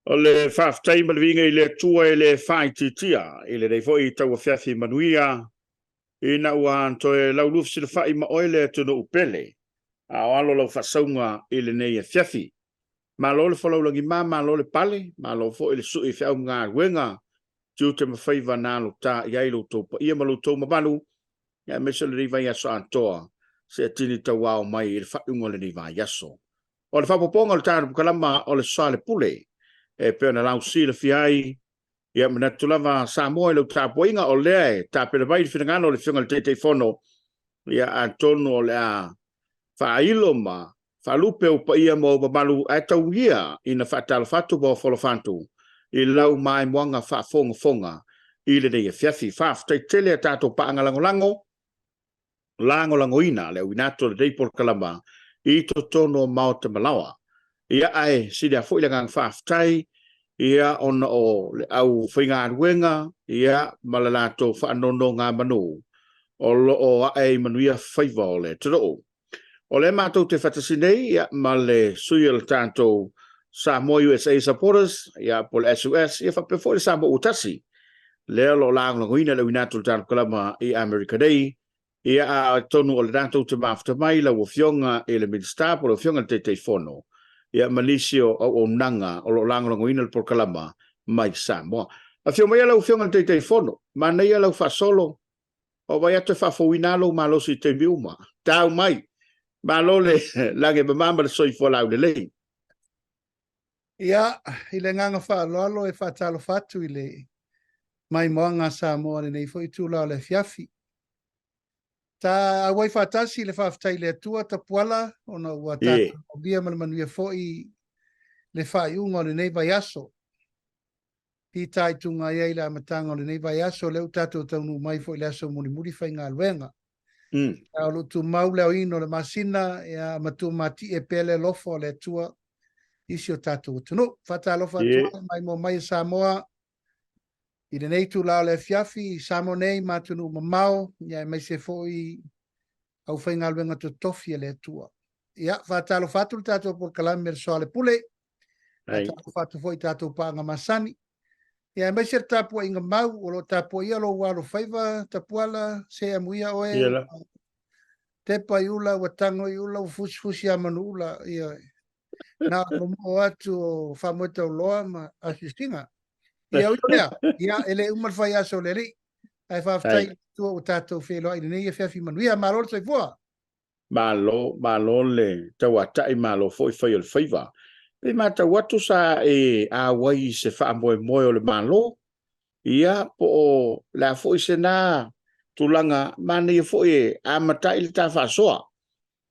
O le faafetai ma le viiga i le Atua e le faaitiitia i lenei foi tauafiafi manuia ina ua toe lauluafesilafai ma oe le atunuu pele, a o alo lau faasauga i lenei afiafi. Malo le folaulagima, malo le pale, malo foi le sui feau ma galuega, tiute ma faiva na alota i ai lo outou paia ma lo outou mamalu, aemaise o lenei vaiaso atoa, seatini tauao mai i le faaiuga o lenei vaiaso. O le faaopoopoga o le tatou polokalama o le Soalepule e pei ona lausilafia ai, ia manatu lava Samoa i lau tapuaiga, o lea e tapena mai le finagalo o le Afioga i le Taitaifono, ia atonu o le a faailo ma faalupe ou paia ma ou mamalu, ae taulia ina faatalofa atu ma ofolofa atu i lau maimoaga faafogafoga i lenei afiafi. Faafetai tele a tatou paaga lagolago lagolagoina le auina atu o lenei polokalama i totonu o maota ma laoa. Ia, ae sili lava foi le agaga faafetai, ia, ona o le aufaigaluega, ia, ma le latou faanonogamanu o lo o ae i manuia faiva o le atunuu. O lea matou te faatasi nei, ia, ma le sui o le tatou Samoa USA Supporters, ia, po o le SUS, ia, faapea foi le Samoa ua tasi, lea o lo o lagolagoina le auina atu o le tatou polokalama i Amerika nei. Ia, a atonu o lena tou te mafuta mai lau Afioga i le Minisita po o le Afioga i le Taitaifono, ia, ma nisi o auaunaga o lo o lagolagoina le polokalama mai Samoa. Afio maia lau Afioga i le Taitaifono, manaia lau faasolo, o vai atu e faafouina lou malosi i taimi uma. Tau mai, malo le lage mama ma le soifua laulelei. Ia, i le agaga faaaloalo e faatalofa atu i le maimoaga a Samoa i lenei foi itula o le afiafi. Ta auai faatasi i le faafetai i le Atua Tapuala ona ua tatou aulia ma le manuia foi le faaiuga o lenei vaiaso. Fitaituga ai i le amataga o lenei vaiaso, lea ua tatou taunuu mai foi i le aso mulimuli faigaluega. O lo o tumau le aoina o le masina, ia, ma tumatie pea le alofa o le Atua i si o tatou atunuu. Faatalofa atu ai maimoa mai e Samoa i lenei itula o le afiafi i Samoa nei ma atunuu mamao, ia, aemaise foi aufaigaluega totofi a le Atua. Ia, faatalofa atu le tatou polokalame le Soalepule. Faatalofa atu foi i tatou paaga masani. Ia, aemaise le tapuaiga mau o lo o tapuaia lou alofaiva, Tapuala, se amuia oe. Ia. Tepa i ula, ua tago i ula, ua fusifusi a manuula. Ia, na momoo atu o Faamoetauloa ma asiasiga. Ia, ui o lea, ia, e le uma le fai aso o le Alii. Ae faafetai i le Atua ua tatou feiloai i lenei afiafi manuia. Malo le soifua. Malo, malo le tauatai, malo foi fai o le faiva. Pei matau atu sa e auai i se faamoemoe o le Malo, ia, po o le a foi se na tulaga manaia foi e amata ai le ta faasoa.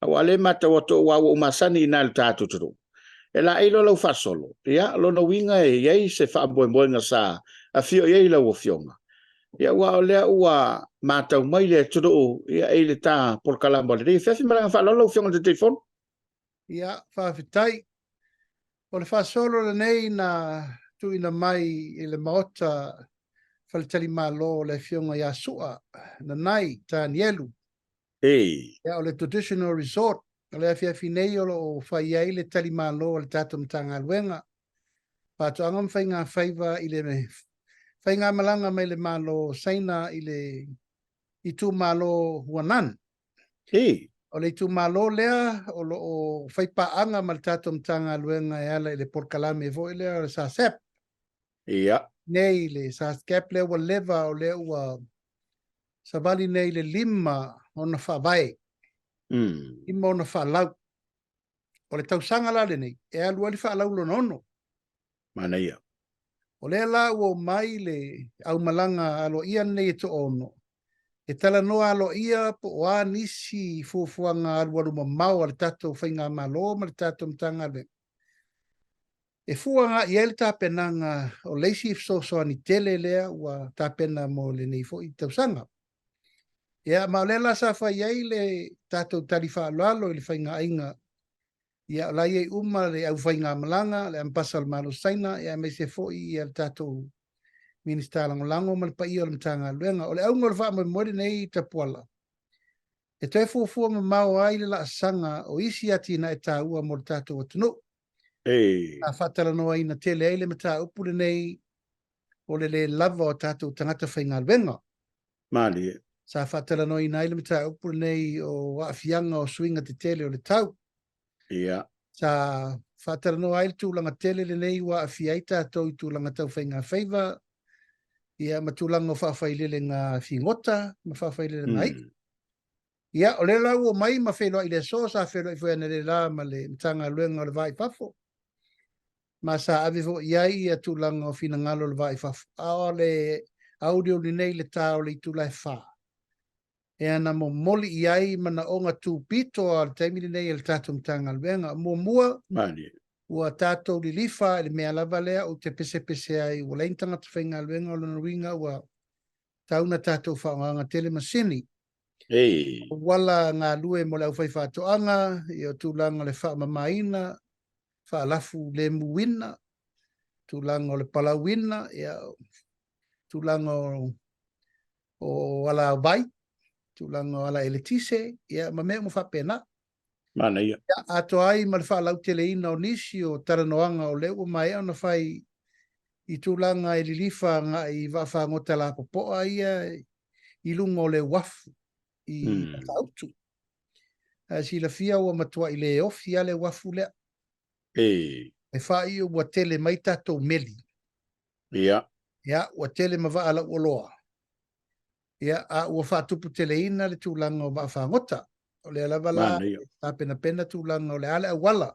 Aua lea e matau atu aua ua ou masani i ina i le ta atunuu. E laei loa lau faasolo, ia, lona uiga e i ai se faamoemoega sa afio i ai lau Afioga. Ia, aua o lea ua matau mai le atunuu, ia, i le ta polokalama o lenei afiafi. Ma le agaga faaaloalo lau Afioga i le Taitaifono. Ia, faafetai. O le faasolo lenei na tuuina mai i le Maota Faletalimalo o le Afioga ia Sua Nanai Tanielu. Ia, o le Traditional Resort, o le afiafi nei o lo o fai ai le talimalo a le tatou Matagaluega, Faatoaga ma Faiga Faiva i le faigamalaga mai le Malo o Saina i le itumalo Huanan. O le itumalo lea o lo o faipaaga ma le tatou Matagaluega e ala i le polokalame foi lea o le SACEP. Nei le SACEP lea ua leva o lea ua savali nei le 5 ona faavae, 5 ona faalau. O le tausaga la lenei, e alu ai le faalau lona 6. Manaia. O lea la ua omai le aumalaga aloaia lenei e toaono, e talanoa aloaia po o a nisi fuafuaga alualu mamao a le tatou faigamalo ma le tatou Matagaluega. E fua agai i ai le tapenaga o le isi fesoasoani tele lea ua tapena mo lenei foi tausaga. Ia, ma o lea la sa fai ai le tatou tali faaaloalo i le faigaaiga. Ia, o la e i ai uma le aufaigamalaga, le Ambasa o le Malo o Saina, ia, aemaise foi ia le tatou Minisita Lagolago ma le paia o le Matagaluega. O le auga o le faamoemoe lenei Tapuala, e toe fuafua mamao ai le laasaga o isi atinae taua mo le tatou atunuu. Ei. Sa faatalanoaina tele ai le mataupu lenei o le lē lava o tatou tagata faigaluega. Malie. Sa faatalanoaina ai le mataupu lenei o aafiaga o suiga tetele o le tau. Ia. Sa faatalanoa ai le tulaga tele lenei ua aafia ai tatou i tulaga tau faigafaiva, ia ma tulaga o faafailelega figota ma faafailelega i'a. Ia, o lea la ua omai ma feiloai i le aso, sa feiloai foi analeila ma le Matagaluega o le Va i Fafo, ma sa ave foi i ai ia tulaga o finagalo o le Va i Fafo. A o le auliauli nei i le ta o le itula e fa, e ana momoli i ai manaoga tupito o le taimi lenei e le tatou Matagaluega. Muamua, Malie. ua tatou lilifa i le mea lava lea ou te pesepese ai, ua leai ni tagata faigaluega, o lona uiga ua tau na tatou faaaogaga tele masini. Ei. Auala galue mo le aufaifaatoaga, ia o tulaga o le faamamaina, faalafu lemuina, tulaga o le palauina, ia tulaga o, o ala vai, tulaga o ala eletise, ia ma mea uma faapena. Manaia. Ia, atoa ai ma le faalauteleina o nisi o talanoaga o lea ua maea ona fai i tulaga e lilifa agai i vaafagota lapopoa ia i luga o le uafu i Matautu. Ae silafia ua matuai le ofi lava le uafu lea. E. E faaiu ua tele mai tatou meli. Ia. Ia, ua tele ma vaa lauoloa. Ia, a ua faatuputeleina le tulaga o vaafagota. O lea lava la Manaia. tapenapena tulaga o le a le auala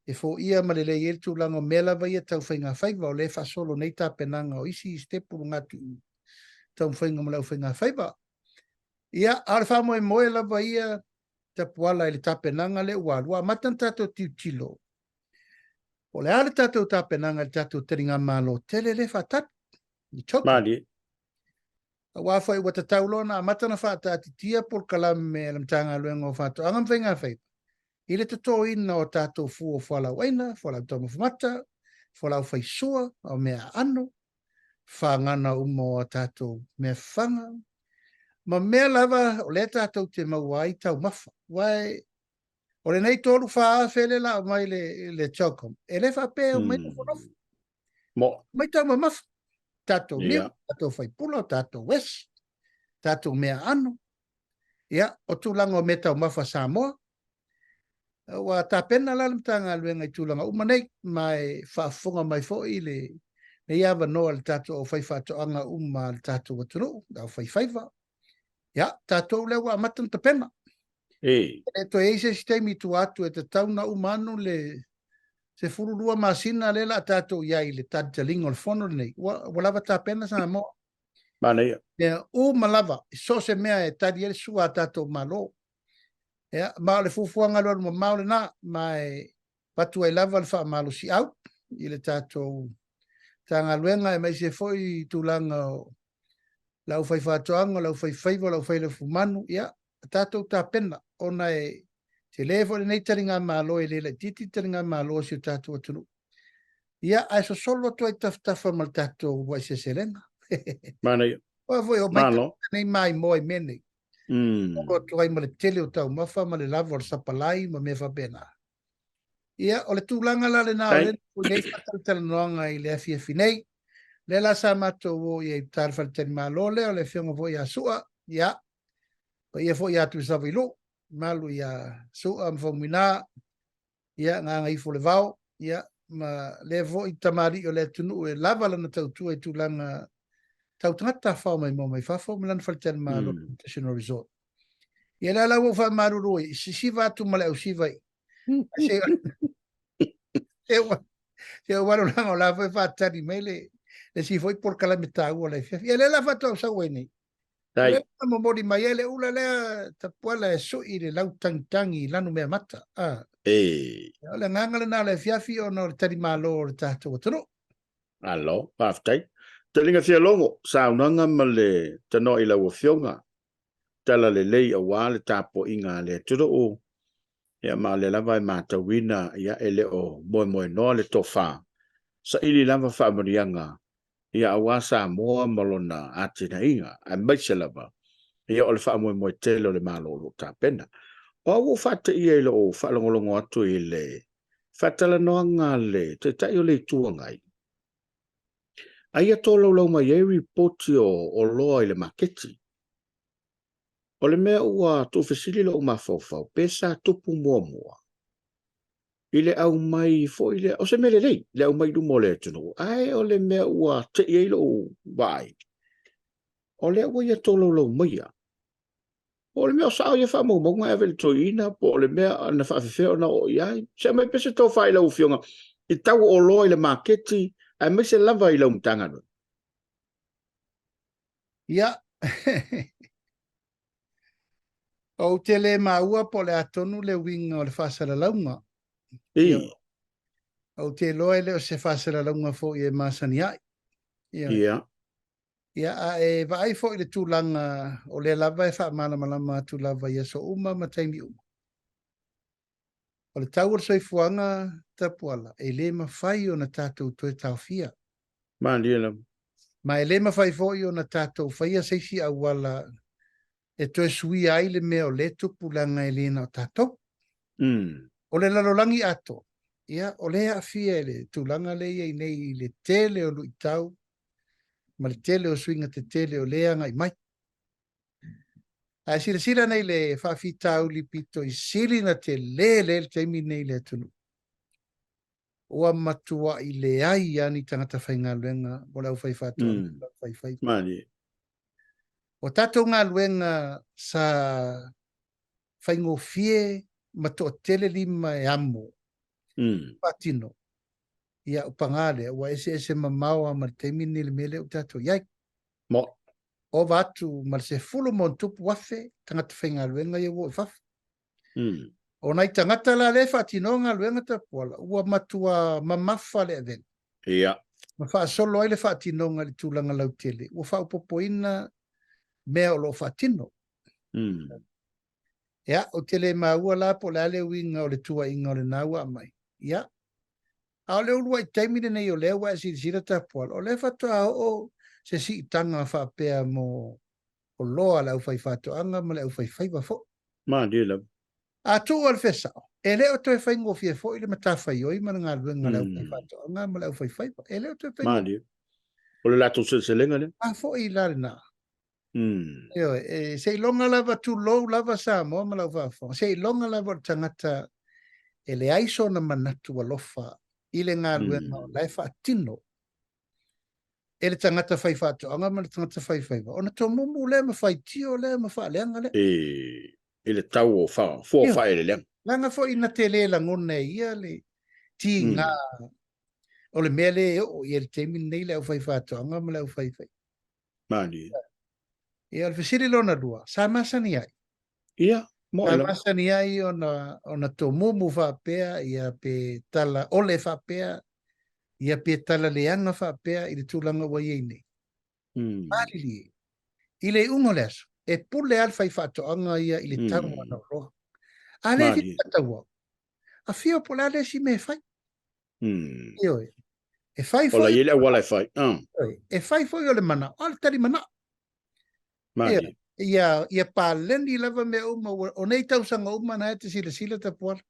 e foia ma lelei ai le tulaga o mea lava ia tau faigafaiva, o lea e faasolo nei tapenaga o isi sitepu luga atu i taumafaiga mo le aufaigafaiva. Ia, a o le faamoemoe lava ia Tapuala i le tapenaga lea ua alu, ua amata ona tatou tilotilo po o le a le tatou tapenaga i le tatou taligamalo tele lea e faatali i Tokyo. Malie. Aua foi ua tatau loa ona amata ona faataatitia polokalame a le Matagaluega o Faatoaga ma Faigafaiva i le totoina o tatou fua o fualaau aina, fualaau taumafa mata, fualaau faisua, o mea aano, fagana uma o a tatou mea fafaga, ma mea lava o lea tatou te maua ai taumafa. Aua o lenei 3-4 afe lea la aumai le, le CHOGM, e le faapea e omai nofonofo. Mo. Mai taumamafa, tatou niu, Ia. tatou faipula, tatou esi, tatou mea aano. Ia, o tulaga o mea taumafa a Samoa, ua tapena la le Matagaluega i tulaga uma nei, ma e faafofoga mai foi le nei avanoa i le tatou aufaifaatoaga uma a le tatou atunuu, le aufaifaiva. Ia, tatou lea ua amata ona tapena. Ei. E le toe i ai se isi taimi i tua atu e tatau ona uma anu le 12 masina lea o le a tatou i ai i le talitaliga o le fono lenei. Ua, ua lava tapena Samoa. Manaia. Mea uma lava, i so o se mea e tali ai le sua a tatou Malo. Ia, ma o le fuafuaga alualu mamao lena, ma e avatu ai lava le faamalosiau i le tatou Matagaluega aemaise foi i tulaga o le aufaifaatoaga, o le aufaifaiva, o le aufailafumanu, ia, tatou tapena, ona e tele foi lenei taligamalo, e le laitiiti le taligamalo a si o tatou atunuu. Ia, ae sosolo atu ai tafatafa ma le tatou uluai seleselega. Manaia. Aua foi o mai Malo. nei maimoa i mea nei. Sosolo atu ai ma le tele o taumafa ma le lava o le sapalai ma mea faapena. Ia, o le tulaga la lena o Ai. lea nei faatalatalanoaga i le afiafi nei. Lea la sa matou o i ai i uta i le faletalimalo lea o le afioga foi ia Sua, ia, paia foi ia Tuisavailuu, malu ia Sua ma Faumuina, ia, Gagaifolevao, ia, ma lea foi tamalii o le atunuu e lava lana tautua i tulaga tau tagata tafao mai mai fafo ma lana faletalimalo International Resort. Ia lea la ua ou faamalulu ai, sisiva atu ma le ausiva i. Se se ua se ua lolaga o la foi faatali mai le le si foi polokalame taua o le afiafi. Ia lea la faatoa ou sau ai nei. Dai. Lea na momoli mai ai le ula lea Tapuala e sui le lau tagitagi i lanu mea mata. Ah. E. O le agaga lena o le afiafi ona o le talimalo o le tatou atunuu. Malo, faafetai. Taliga Fialogo, saunoaga ma le tanoa i lau Afioga, tala lelei aua le tapuaiga a le atunuu, ia ma o lea lava e matauina, ia e le o moemoenoa le tofa, saili lava faamanuiaga, ia aua Samoa ma lona atinaeina, aemaise lava, ia o le faamoemoe tele o le Malo o lo o tapena. O au ua ou faateia i lou faalogologo atu i le Faatalanoaga a le Taitai o le Itu Agai, aia tolaulau mai ai ripoti o oloa i le maketi. O le mea ua tuufesili lou mafaufau, pe sa tupu muamua i le aumai foi lea, o se mea lelei le aumai i luma o le atunuu, ae o le mea ua tei ai lou vaai, o lea ua ia tolaulau maia. Po o le mea o sao ia faamaumauga e ave i le toeaina, po o le mea na faafefea ona oo i ai. Se aumai pea se tofa i lau Afioga i tau o oloa i le maketi, aemaise lava i lau Matagaluega. Ia, ou te le maua po o le a tonu le uiga o le faasalalauga. I. Ou te iloa e le o se faasalalauga foi e masani ai. Ia. Ia. Ia, a e vaai foi i le tulaga o lea lava e faamalamalama atu lava i aso uma ma taimi uma. O le tau o le soifuaga tapuala, e le mafai ona tatou toe taofia. Malie lava. Ma e le mafai foi ona tatou faia se isi auala e toe suia ai le mea o lea e tupu leaga e le na o tatou. O le lalolagi atoa, ia, o lea e aafia i le tulaga lea e i ai nei i le tele o luitau ma le tele o suiga tetele o lea e agai mai. Ae silasila nei le faafitauli pito i sili na tele lea i le taimi nei i le atunuu. Ua matuai leai lava ni tagata faigaluega mo le aufaifaatoaga ma le aufaifaiva. Malie. O tatou galuega sa faigofie ma toatele lima e amo faatino, ia o paga lea ua eseese mamao lava ma le taimi lenei i le mea lea ua tatou i ai. Mo. Ova atu ma le 10,000+ tagata faigaluega ia ua o i fafo. O nai tagata la lea e faatinoa galuega tapuala, ua matua mamafa le avega. Ia. Ma faasolo ai le faatinoga i le tulaga lautele, ua faaopoopoina mea o lo o faatino. Ia, ou te le maua la po o le a le uiga o le tuuaiga o lena ua aumai. Ia, a o le uluai taimi lenei o lea ua e silasila tapuala, o lea faatoa oo se siitaga faapea mo oloa a le aufaifaatoaga ma le aufaifaiva foi. Malie lava. A tuu a le fesao, e le o toe faigofie foi le matafaioi ma le galuega a le aufaifaatoaga ma le aufaifaiva. E le o toe faigofie. Malie. O le latou seleselega lea. A foi la lena. Ioe, e, seiloga lava, tulou lava Samoa ma lau faafofoga, seiloga lava o le tagata e leai sona manatu alofa i le galuega o la e faatino e le tagata faifaatoaga ma le tagata faifaiva, ona tomumu lea ma faitio lea ma faaleaga lea. I le tau o fua o faaeleeleaga. Leaga foi na te le lagona e ia le tiga o le mea lea e oo i ai i le taimi lenei le aufaifaatoaga ma le aufaifaiva. Malie. Ia, o le fesili lona lua, sa masani ai? Ia, moe Sa lava. masani ai ona, ona tomumu faapea, ia pe tala ole faapea, ia pe tala leaga faapea i le tulaga ua i ai nei. Malilie, i le iuga o le aso, e pule lava le faifaatoaga ia i le tau o ana oloa. A le Malie. fia taua, afio po o le a le isi mea e fai. Ioe. E fai O la foi, i ai le auala e fai. Ioe, e fai foi o le manao, a o le tali manao. Malie. Ia, ia paleni lava mea uma, ua, o nei tausaga uma na e te silasila tapuala.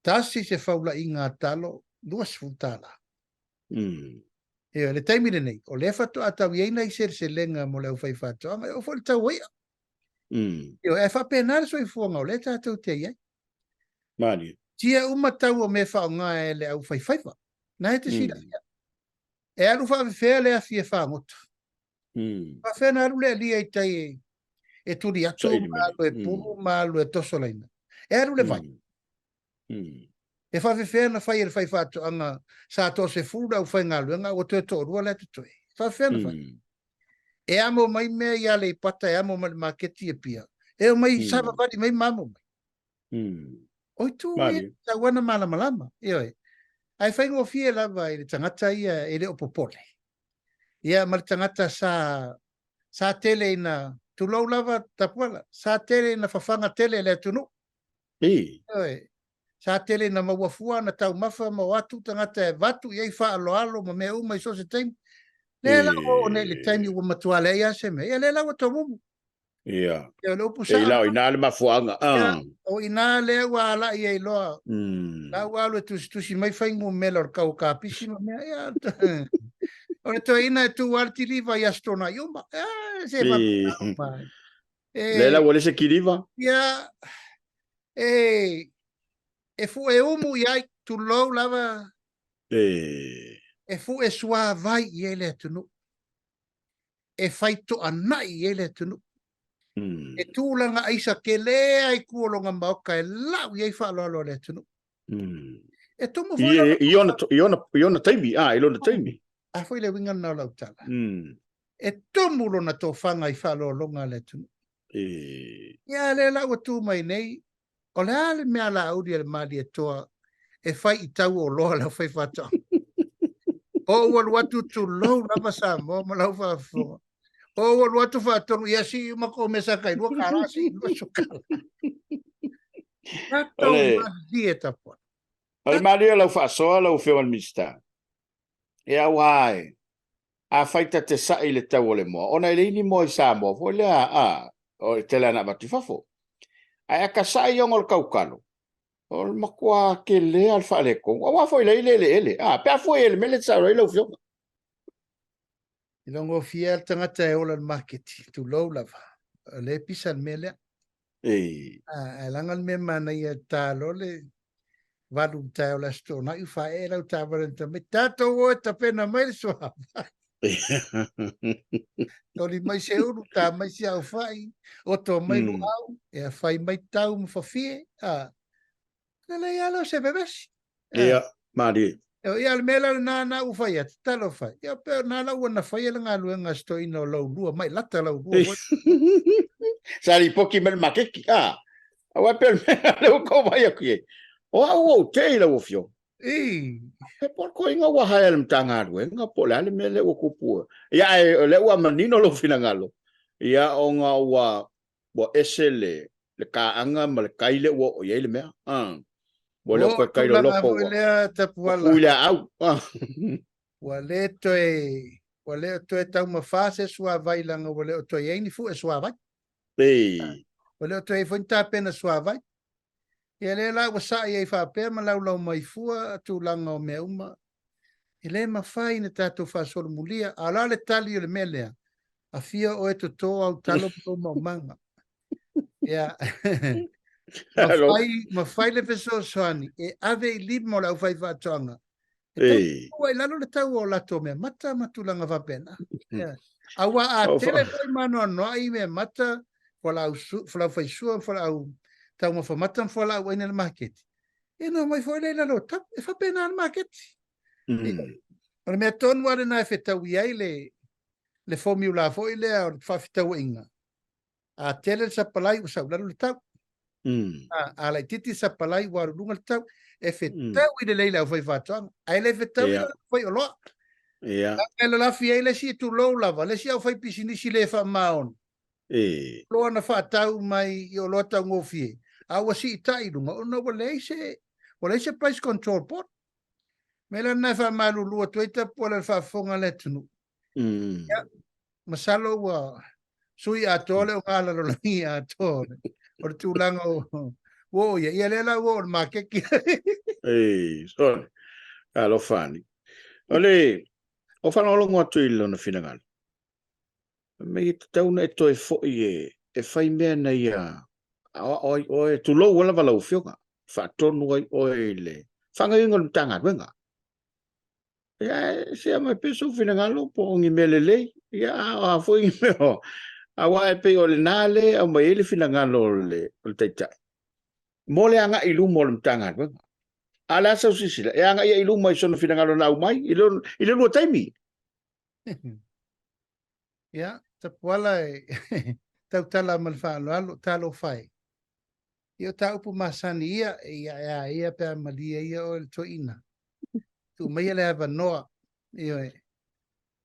Tasi se faulaiga a talo, $20. Ioe, le taimi lenei, o lea faatoa tau i ai nai seleselega mo le aufaifaatoaga, e oo foi i le tau o i'a. Ioe, ae faapena le soifuaga o lea tatou te i ai. Malie. Tia uma tau o mea faaaoga e le aufaifaiva. Na e te silafia. E alu faafefea le afi e fagota. Faafefea na alu le alia i tai e, e tuli atu Saili ma mai. alu e pulu ma alu e tosolaina. E alu le vai. E faafefea na fai e le faifaatoaga sa toasefulu le aufaigaluega a ua toe toalua la e totoe. E faafefea na fai. E amo mai mea i Aleipata, e amo mai le maketi i Apia. E omai savavali mai ma amo mai. O itu ia Malie. tau ana malamalama. Ioe. Ae faigofie lava i le tagata ia e le o popole. Ia ma le tagata sa, sa tele ina, tulou lava Tapuala, sa tele ina fafaga tele e le atunuu. I. Ioe. Sa tele ina maua fua na taumafa ma o atu tagata e avatu i ai faaaloalo ma mea uma i so o se taimi. Lea la ua oo nei i le taimi ua matua leai lava se mea. Ia lea la ua tomumu. Ia. Ia, o le upu E sao. ila o ina le mafuaaga. Ia, Ah. o ina lea ua alai ai loa. La ua alu e tusitusi mai fuainumera o le tau o kapisi ma mea. Ia, o le toeaina e tu lava le kiliva i Aso Toonai uma. Ia, se faapena uma. E, Le la ua le se kiliva? Ia, e fue umu i ai, tulou lava. E fue suavai i ai le atunuu. E fai toanai i ai le atunuu. E tulaga aisa tele ai ku o lona maoka e lau i ai faaaloalo a le atunuu. E tumu foi I, i, ona, i, ona, i ona taimi, ah, i lona taimi. A foi le uiga lena o lau tala. E tumu lona tofaga i faaaloaloga a le atunuu. Ia, lea la ua tu mai nei, o le a le mea lauli a le Malietoa e fai i tau o oloa a le aufaifaatoaga. O ua alu atu tulou lava Samoa ma lau faafofoga. O ua alu atu faatonu, ia sii uma kou mea sa kai $2, sii $20. Tatou malilie tapuai. O le malie o lau faasoa lau Afioga i le Minisita, e aua e, afai ta te sa'i i le tau o le moa, ona e leai ni moa i Samoa foi lea, a, o le tele lava ona avatu i fafo. Ae a ta sa'i ona o le tautalo, o le matua tele lava o le faaletonu. Aua foi e leai le eleele, a, pe a fua i ai i le mea lea e te saunoa ai lau Afioga. I logofia le tagata e ola i le maketi, tulou lava, o lea e pisa le mea lea. Ae leaga le mea manaia e ta loa le 8 i le taeao o le Aso Toonai ua faaee lau taavale na mai, tatou o e tapena mai le suavai. Toli mai se ulu, ta mai si au fai, oto mai luau, e fai mai tau ma fafie. Lelei lava lea o se vevesi. Ia, malie. Ia, le mea la lena na ua fai atu, talofa. Ia, pe na la ua na faia le galuega a si toeaina o Laulua, mai lata Laulua foi. Sa lipoti mai le maketi, a. Aua e pei o le mea lea ua tou vaai atu i ai. O au ua ou te i lau Afioga. He po o le toeaina ua haea e le Matagaluega po o le a le mea lea ua tupu. Ia, ae o lea ua manino lou finagalo, ia, ona ua ua ese le le kaaga ma le kai lea ua oo i ai le mea. Ua le o toe kai loloto ua, lea Tapuala. Ua tu i le aau. Ua le toe, ua le o toe taumafa se suavai leaga ua le o toe i ai ni fue suavai. Ua le o toe i ai foi ni tapena suavai. Ia lea la ua sa'i ai faapea ma laulau mai fua tulaga o mea uma. E le mafai ona tatou faasolomulia. A o le a le tali o le mea lea? Afio oe toto au talo ma lou maumaga. Ia. Mafai, mafai le fesoasoani e ave i lima o le aufaifaatoaga. E tau i lalo le tau o latou meamata ma tulaga faapena. Ia. Aua a tele foi ma anoanoai meamata, fualaau, fualaau faisua, fualaau taumafa mata ma fualaau aina i le maketi. Ia na omai foi lea i lalo o tau. E faapena le maketi. O le mea tonu lava lena e fetaui ai le, le formula foi lea o le faafetauaiga. A tele le sapalai ua sau i lalo le tau. A laitiiti le sapalai ua alu i luga le tau. E fetaui lelei le aufaifaatoaga, ae le fetaui le aufaioloa. E lalafi ai le isi, tulou lava, le isi aufaipisinisi le faamaoni. Oloa na faatau mai i oloa taugofie, a ua siitai i luga ona ua leai se, ua leai se price control board. Mea la lena e faamalulu atu ai Tapuala i le faafofoga a le atunuu. Ia, masalo ua sui atoa le ogalalolagi atoa o le tulaga o ua oo i ai. Ia lea la ua oo i le maketi. Ei, sorry. Alofa ane. O le, o faalogologo atu i lona finagalo, Mei e tatau ona e toe foi e fai mea na ia aoao ai oe, tulou lava lau Afioga, faatonu ai oe i le faagaoioiga o le Matagaluega. Ia, e sea mai pea sou finagalo po o ni mea lelei, ia, a o a foi ni mea o, aua e pei o lena lea e aumai ai le finagalo o le, o le Taitai mo le agai i luma o le Matagaluega. A o le a sau silasila, e agai ai i luma i sona finagalo na aumai i le, i le lua taimi. Ia, Tapuala e tautala ma le faaaloalo, talofa e. Ia o ta upu masani ia, e ia e a ia pe a malie ia oe le toeaina. Tuu maia le avanoa, ioe.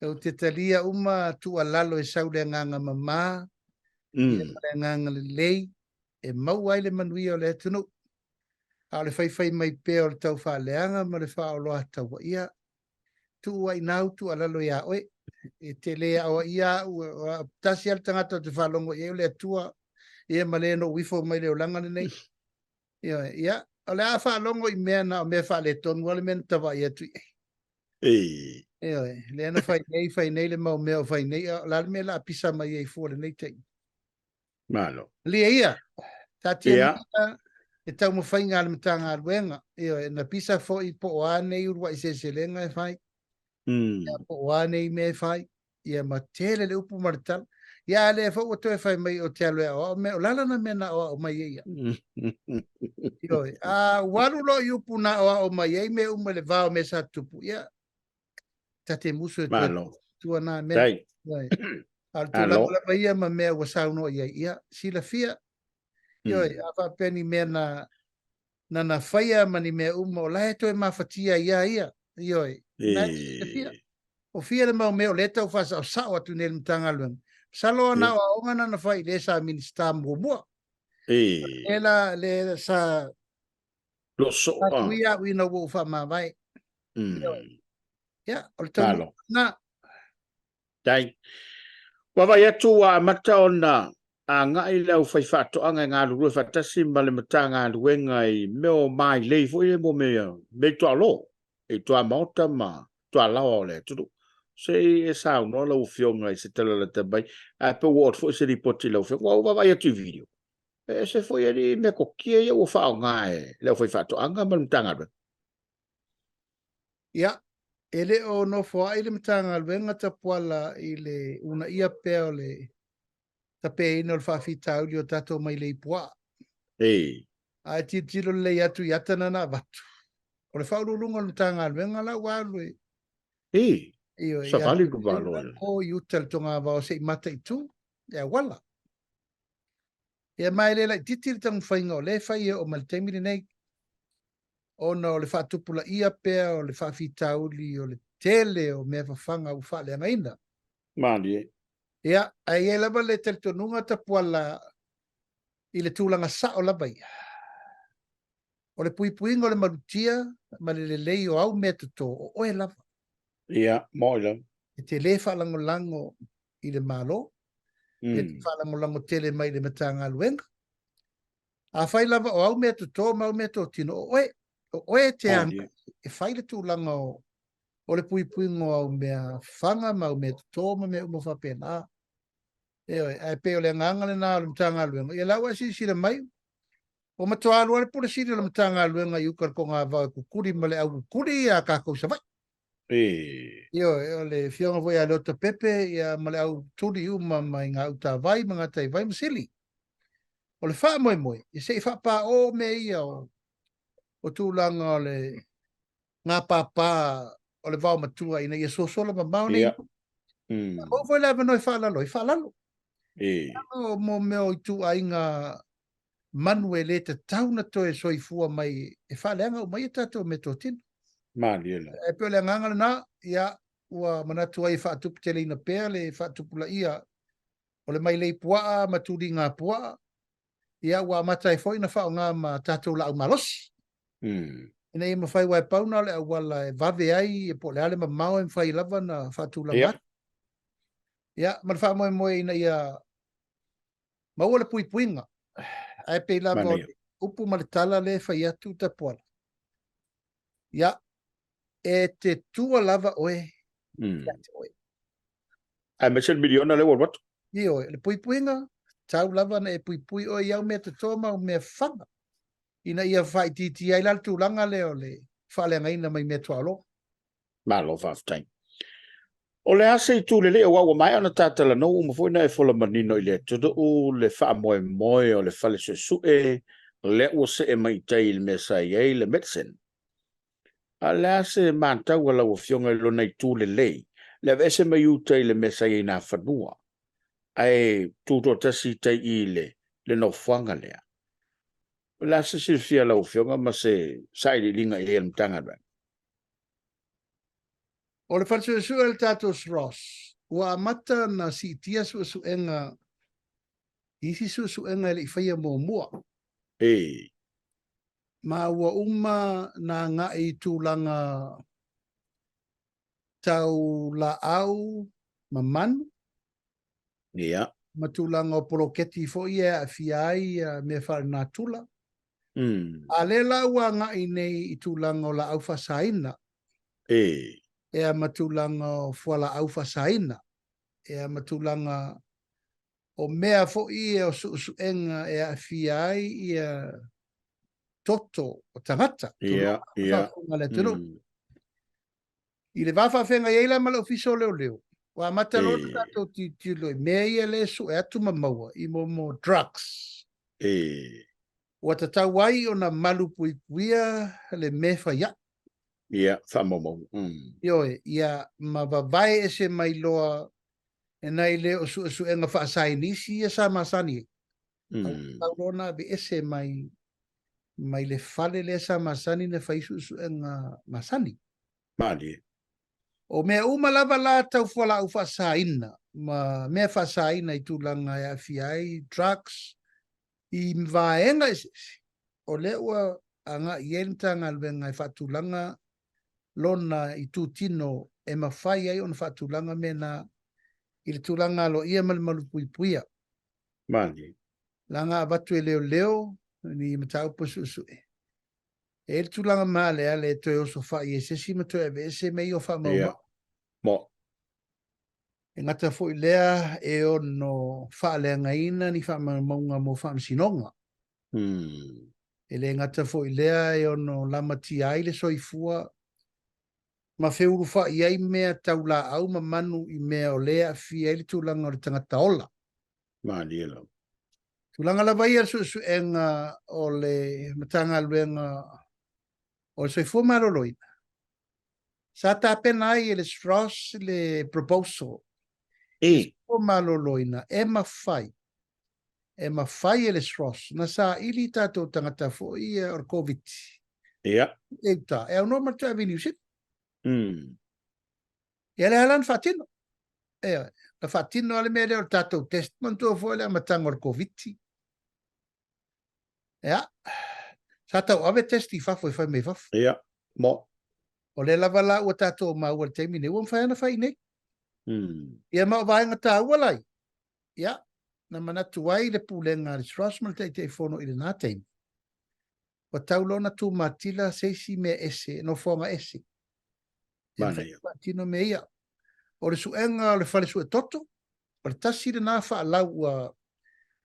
Ou te talia uma tuualalo e sau le agaga mama, ia ma le agaga lelei, e maua ai le manuia o le atunuu. A o le faifai mai pea o le taufaaleaga ma le faaoloataua, ia, tuu ai nau tuualalo iā oe. E te le aoaia au, tasi lava le tagata ou te faalogo i ai o le Atua, ia ma le na ou ifo mai le olaga lenei. Ioe, ia, o le a faalogo i mea na o mea faaletonu lava le mea na tavaai atu i ai. Ioe, lea na fai nei, fai nei le mau mea o fai nei, o le a le mea o le a pisa mai ai fua lenei taimi. Malo. Malie ia, taatia maia le taumafaiga a le Matagaluega, ioe, na pisa foi po o a nei uluai seleselega e fai, ia, po o a nei mea e fai, ia ma tele le upu ma le tala. Ia, a lea foi ua toe fai mai ou te alu e aoao mea, o le a lana mea na aoao mai ai ia? Ioe, a ua alu loa i upu na aoao mai ai mea uma i le va o mea sa tutupu, ia, ta te musu e toe tua na mea. Ioe. A o le tulaga lava ia ma mea ua saunoa i ai, ia, silafia, ioe, a faapea ni mea na na na faia ma ni mea uma o la e toe mafatia ai ia ia, ioe, na e silafia. O fia le mau mea o lea e tau faasaosao atu nei le Matagaluega. Masalo ana aoaoga na na fai i le sa Minisita muamua. E la, le sa Tuia au ina ua ou faamavae. Ia, o le taunuuga lena. Tai. Ua vaai atu ua amata ona agai le aufaifaatoaga e galulue faatasi ma le Matagaluega i mea o mailei foi ia mo mea i tuaolo, i tuamaota ma tualaoa o le atunuu. Se i e saunoa lau Afioga i se tala lata mai, ae pe ua oo atu foi se lipoti i lau Afioga. Ua ou vaavaai atu i video, e ese foi alii metotia ia ua faaaoga e le aufaifaatoaga ma le Matagaluega. Ia, e le o nofoai le Matagaluega Tapuala i le uunaia pea o le tapeaina o le faafitauli o tatou mailei puaa. Ae tilotilo lelei atu i ata na na avatu, o le Faauluuluga o le Matagaluega la ua alu e Ioe, savali ku malo. O i uta le togavao se i mataitu le auala. Ia ma e le laitiiti le taumafaiga o lea e fai e oo mai le taimi lenei. ona o le faatupulaia pea o le faafitauli o le tele o mea fafaga ua faaleagaina. Malie. Ia, ae i ai lava le talitonuga Tapuala i le tulaga sao lava ia, o le puipuiga o le malutia ma le lelei o au mea toto, o oe lava. Ia, moi lava. E te le faalagolago i le Malo, e te faalagolago tele mai i le Matagaluega. Afai lava o au mea toto ma au mea totino, o oe, o oe e te agai e fai le tulaga o, o le puipuiga o au mea fafaga ma au mea toto ma mea uma faapena. Ioe, ae pei o le agaga lena o le Matagaluega. Ia la ua e silasila mai, ua matua alu lava le Pule Sili o le Matagaluega i uka i le togavao e kukuli ma le au kukuli a tatou i Savaii. Ioe, o le afioga foi ia Leota Pepe ia, ma le au tuli uma mai Gautavai ma Gataivai ma Sili. O le faamoemoe, ia se i faapaoo mea ia o, o tulaga o le gapapa o le vaomatua ina ia sosola mamao nei. Yeah. Maua foi le avanoa e faalalo ai, faalalo. O mo mea o ituaiga manu e le tatau na toe soifua mai e faaleaga uma ai a tatou meatotino. Malie la. E pei o le agaga lena, ia, ua manatu ai e faatuputeleina pea le faatupulaia o le mailei puaa ma tuliga puaa, ia ua amata ai foi ona faaaoga ma tatou laau malosi. Ina ia mafai, aua e pau na o le auala e vave ai, po o le a le mamao e mafai lava ona faatulaga atu. Ia, ma le faamoemoe ina ia maua le puipuiga. Ae pei lava o le upu ma le tala lea e fai atu Tapuala. Ia, e te tua lava oe ia te oe. Aemaise le miliona lea ua alu atu. Ioe, le puipuiga, tau lava na e puipui oe i au mea toto ma au mea fafaga, ina ia faaitiitia ai la le tulaga lea o le faaleagaina mai mea tuaolo. Malo faafetai. O le a se itu lelei aua ua maea ona ta talanoa uma foi na e fola manino i le atunuu le faamoemoe o le fale suesue lea ua see mai i tai i le mea sa i ai le medicine. A o le a se matau a lau Afioga i lona itu lelei, le aveese mai uta i le mea sa i ai Nafanua, ae tutoatasi i tai i le le nofoaga lea. O le a se silafia a lau Afioga ma se sailiiliga i ai a le Matagaluega? O le fale suesue o le tatou SROS, ua amata ona siitia suesuega i isi suesuega e le i faia muamua. Ma ua uma na agai i tulaga tau laau. ma manu. Ia. Ma tulaga o poloketi foi ia e aafia ai ia mea faalenatura. A lea la ua agai nei i tulaga o laau faasaina. E. Ea ma tulaga o fualaau faasaina. Ea ma tulaga o mea foi ia o suesuega e aafia ai ia toto o tagata. Ia, ia. Faafofoga a le atunuu. I le va faafeagai ai la ma le Ofisa o Leoleo, ua amata loa ona tatou tilotilo i mea ia lea e sue atu ma maua i mo drugs. E. Ua tatau ai ona malupuipuia le mea fai ai. Ia, faamaumauga. Ioe, ia ma vavae ese mai loa e nai le o suesuega faasainisi ia sa masani ai. Tau loa ona aveese mai mai le fale lea sa masani na fai suesuega masani. Malie. O mea uma lava la tau fualaau faasaina ma mea faasaina i tulaga e aafia ai drugs i vaega eseese, o lea ua agai i ai le Matagaluega e faatulaga lona itutino e mafai ai ona faatulaga mea na i le tulaga aloaia ma le malupuipuia. Malie. Leaga avatu e leoleo ni mataupu e suesue. E i ai le tulaga maaleale e toe osofai ai se isi ma toe aveese mea ia o faamaumau. Ia. Mo. E gata foi lea e ono faaleagaina ni faamaumauga mo faamasinoga. E le gata foi lea e ono lamatia ai le soifua ma feulufai ai mea tau laau ma manu i mea o lea e aafia ai le tulaga o le tagata ola. Malie lava. Tulaga lava ia le suesuega o le Matagaluega o le Soifua Maloloina, sa tapena ai e le SROS le proposal E. Soifua Maloloina e mafai, e mafai e le SROS na saili tatou tagata foi ia o le Koviti. Ia. E uta, e aunoa ma le toe ave i Niu Sila. Ia lea la na faatino. Ioe, na faatino lava le mea lea o le tatou test, manatua foi le amataga o le Koviti. Ia, sa tauave test i fafo e fai mai fafo. Ia, mo. O lea lava la ua tatou maua i le taimi nei, ua mafai ona fai i nei. Ia ma o vaega taua la ia, ia, na manatu ai le pulega a le SROS ma le Taitaifono i lena taimi, ua tau loa ona tumatila se isi mea ese, nofoaga ese. E mafai ona faatino mea ia. O le suega o le fale suetoto, o le tasi lena faalau ua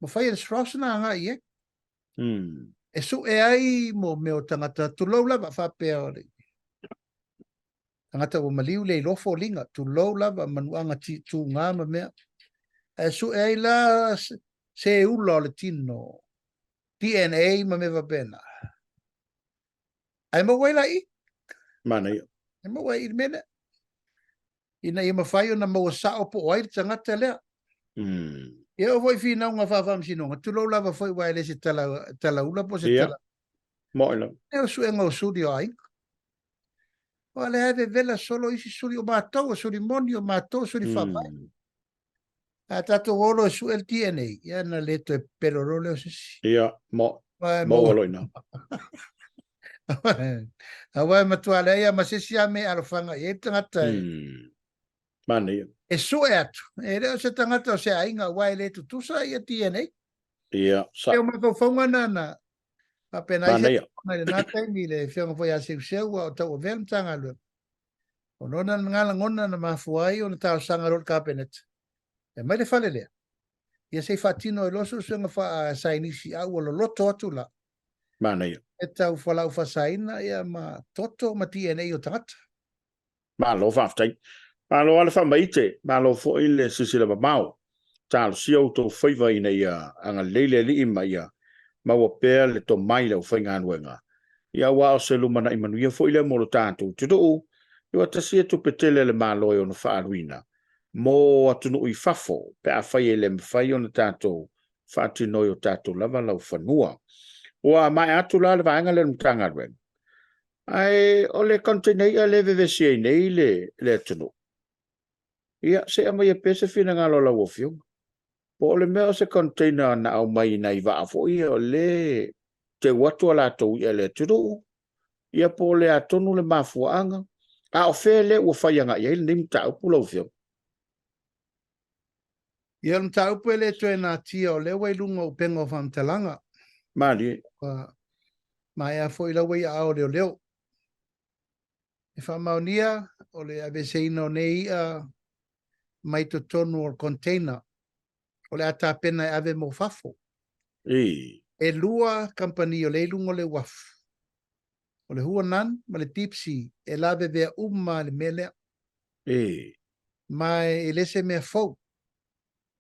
mafai e le SROS ona agai i ai. E sue ai mo mea o tagata, tulou lava, faapea o le tagata ua maliu le iloa foliga, tulou lava, manuaga tuga ma mea. Ae sue ai la se ula o le tino, DNA ma mea faapena. Ae maua ai la i. Manaia. E maua ai i le mea lea. Ina ia mafai ona maua sao po o ai le tagata lea. Ia oo foi finauga faa-faamasinoga, tulou lava foi aua e le se tala, talaula po o se Ia. tala. Moi lava. E o suega o suli o aiga. O lea e vevela solo isi suli o matou, o suli moni o matou, o suli faavae. A tatou o loa e sue le DNA, ia na le toe pepelo loa lea o se isi. Ia, mo, maua loa i ina. Aua e matua leai lava ma se isi lava mea e alofaga i ai le tagata e, Manaia. e sue atu. E le o se tagata o se aiga aua e le tutusa ia DNA. Ia, sa. E o mafaufauga na na faapena ai se Manaia. i lena taimi i le afioga foi ia Seuseu a o tauavea le Matagaluega. O lona lena lagona na mafua ai ona talosaga loa i le Kapeneta, e aumai le fale lea, ia se i faatino ai loa suesuega faasaienisi a ua loloto atu la. Manaia. E tau fualaau faasaina ia ma toto ma DNA o tagata. Malo faafetai. Malo lava le faamaite, malo foi le silasila mamao. Talosia outou faiva ina ia agalelei le Alii ma ia maua pea le tomai i le aufaigaluega. Ia aua o se lumanai manuia foi lea mo lo tatou atunuu, ua tasi ia tupe tele a le Malo e ono faaaluina mo atunuu i fafo pe afai e le mafai ona tatou faatino i o tatou lava laufanua. Ua maea atu la le vaega lea o le Matagaluega. Ae o le container i'a lea e vevesi ai nei le, le atunuu. Ia, se i aumaia pea se finagalo a lau Afioga. Po o le mea o se container na aumai i nai vaa foi ia o lea teu atu a latou i'a i le atunuu, ia po o le a tonu le mafuaaga, a o fea lea ua fai agai ai lenei mataupu lau Afioga? Ia, o le mataupu e le toe natia o lea ua i luga o upega o faamatalaga. Malie. Ua maea foi la ua i aao o leoleo. E faamaonia o le aveeseina o nei i'a mai totonu o le container o le a tapena e ave mo fafo. Ii. E lua kamupani o lea i luga o le uafu, o le Huanan ma le Deep Sea, e lavevea uma le mea lea. Ii. Ma e le se mea fou.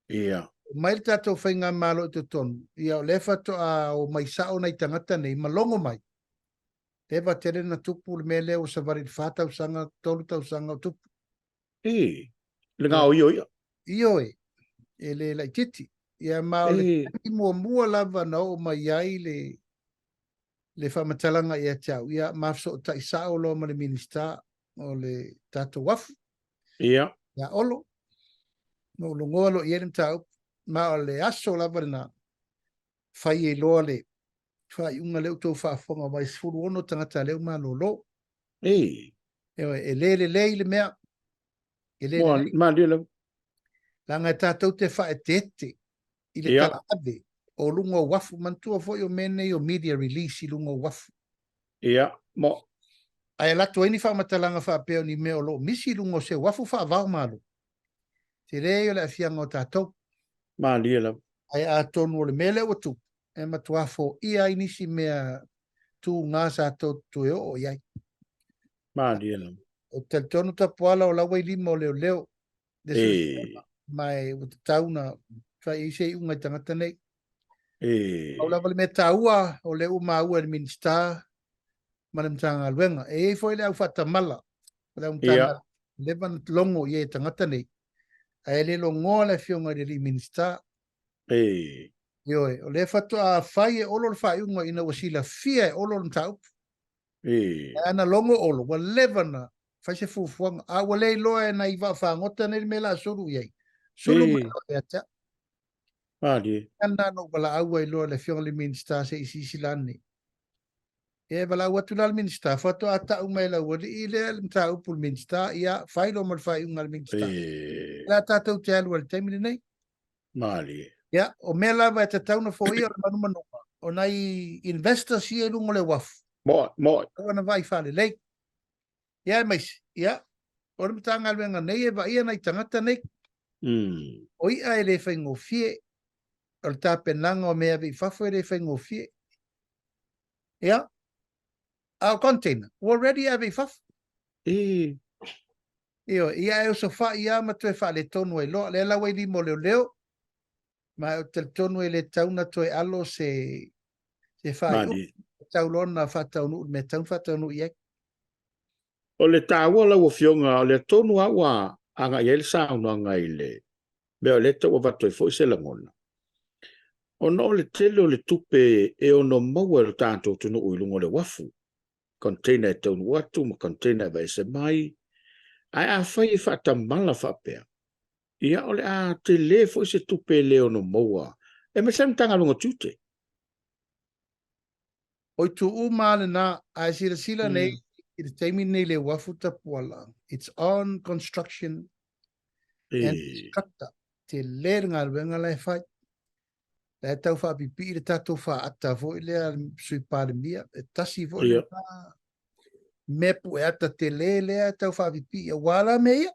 Ia. Mai le tatou faigamalo i totonu, ia o lea faatoa o mai sao nai tagata nei ma logo mai. Leva tele na tupu le mea lea ua savali i le 4 tausaga, 3 tausaga o tupu. Ii, le gaoio ia. Ioe, e le laitiiti. Ia ma o le taimi muamua lava na oo mai ai le le faamatalaga ia te au, ia ma fesootai sao loa ma le Minisita o le tatou uafu. Ia. Ia Olo. Na ou logoa loa i ai le mataupu. Ma o le aso lava lena, fai ai loa le faaiuga lea ua outou faafofoga mai, 16 tagata lea ua malolo. Ei. Ioe, e le lelei le mea. E le Moa, lelei. malie lava. Leaga e tatou te faaeteete i le talaave o luga o uafu. Manatua foi o mea nei o media release i luga o uafu. Ia, mo. Ae alu atu ai ni faamatalaga faapea o ni mea o lo o misi i luga o se uafu faava-o-Malo. Tele ia o le aafiaga o tatou. Malie lava. Ae atonu o le mea lea ua tupu, e matuā foia ai nisi mea tuga sa tou toe oo i ai. Malie lava. Ou te talitonu Tapuala o la ua i lima o leoleo le suesuega, ma e ua tatau ona fai ai se iuga i tagata nei. Pau lava le mea taua o lea ua maua e le Minisita ma le Matagaluega. E i ai foi le au faatamala o le au Matagaluega, leva ona logo i ai e tagata nei, ae le logoa le Afioga i le alii Minisita. Ioe, o lea faatoa fai e Olo le faaiuga ina ua silafia e Olo le mataupu. Ae ana logo Olo, ua leva ona fai se fuafuaga, a ua le iloa e nai vaafagota nei le mea o le a sulu i ai. Sulu mai loa ia te au. Malie. Ana na ou valaau ai loa le Afioga i le Minisita se i silasila ane. Ia e valaau atu la le Minisita, faatoa tau mai e le aualii lea le mataupu i le Minisita, ia fai loa ma le faaiuga a le Minisita. O le a tatou te alu ai i le taimi lenei. Malie. Ia, o mea lava e tatau ona foia o le manumanuga, o nai investors ia i luga o le uafu. Moe, moe. Tatau ona vaai faalelei. Ia aemaise, ia, o le Matagaluega nei e vaaia nai tagata nei. O i'a e le faigofie, o le tapenaga o mea e ave i fafo e le faigofie. Ia, a o container, ua ready e ave i fafo. Ioe, ia e osofai lava ma toe faaletonu ai loa. Lea la ua i lima o leoleo, ma ou te talitonu e le tatau ona toe alo se, se faaiuga. Malie. E tatau loa ona faataunuu le mea e tatau ona faataunuu i ai. O le taua lau Afioga, o lea tonu lava ua agai ai le saunoaga i le mea o lea e tau avatu ai foi se lagona, ona o le tele o le tupe e ono maua e lo tatou atunuu i luga o le uafu, container e taunuu atu ma container e aveese mai, ae afai e faatamala faapea, ia o le a tele foi se tupe e le ono maua, aemaise lava le Matagaluega o Tiute. O itu uma lava lena, ae silasila nei i le taimi lenei i le uafu Tapuala, it's on construction and structure. Tele le galuega la e fai. La e tau faapipii le tatou faata foi lea a le Sui Palemia, e tasi foi lena mea pueata tele lea e tau faapipii aua la mea ia.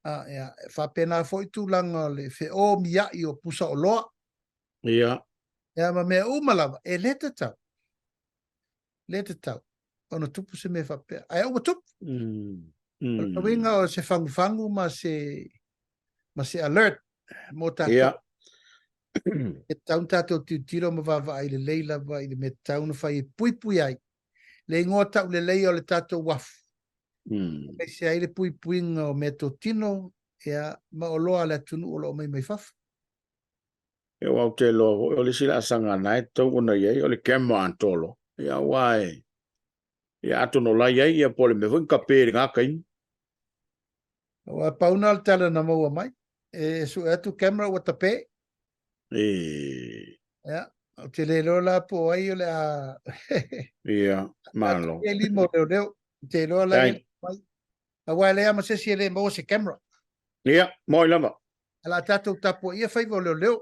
A, ia, e faapena foi tulaga o le feomiai o pusa oloa. Ia, ma mea uma lava, e le tatau, le tatau ona tupu se mea faapea. Ae ua tupu. O le uiga o se fagufagu ma se, ma se alert mo tatou. E tatau ona tatou tilotilo ma vaavaai lelei lava i le mea tatau ona fai e puipui ai le igoa tauleleia o le tatou uafu. Aemaise ai le puipuiga o meatotino, ia, ma oloa a le atunuu o lo o aumai mai fafo. Ia, aua ou te iloa foi o le isi laasaga na e tatau ona i ai o le camera atoa loa. Ia, aua e, ia atonu o la e i ai, ia po o le mea foi na kape i lena taimi. Aua pau na o le tala na maua mai, e sue atu camera ua tape. Ia, ou te le iloa la po o ai o le a... Ia, malo. E lima o leoleo, ou te iloa la e mai. Aua e leai lava ma se isi e le maua se camera. Ia, moi lava. O le a tatou tapuaia faiva o leoleo.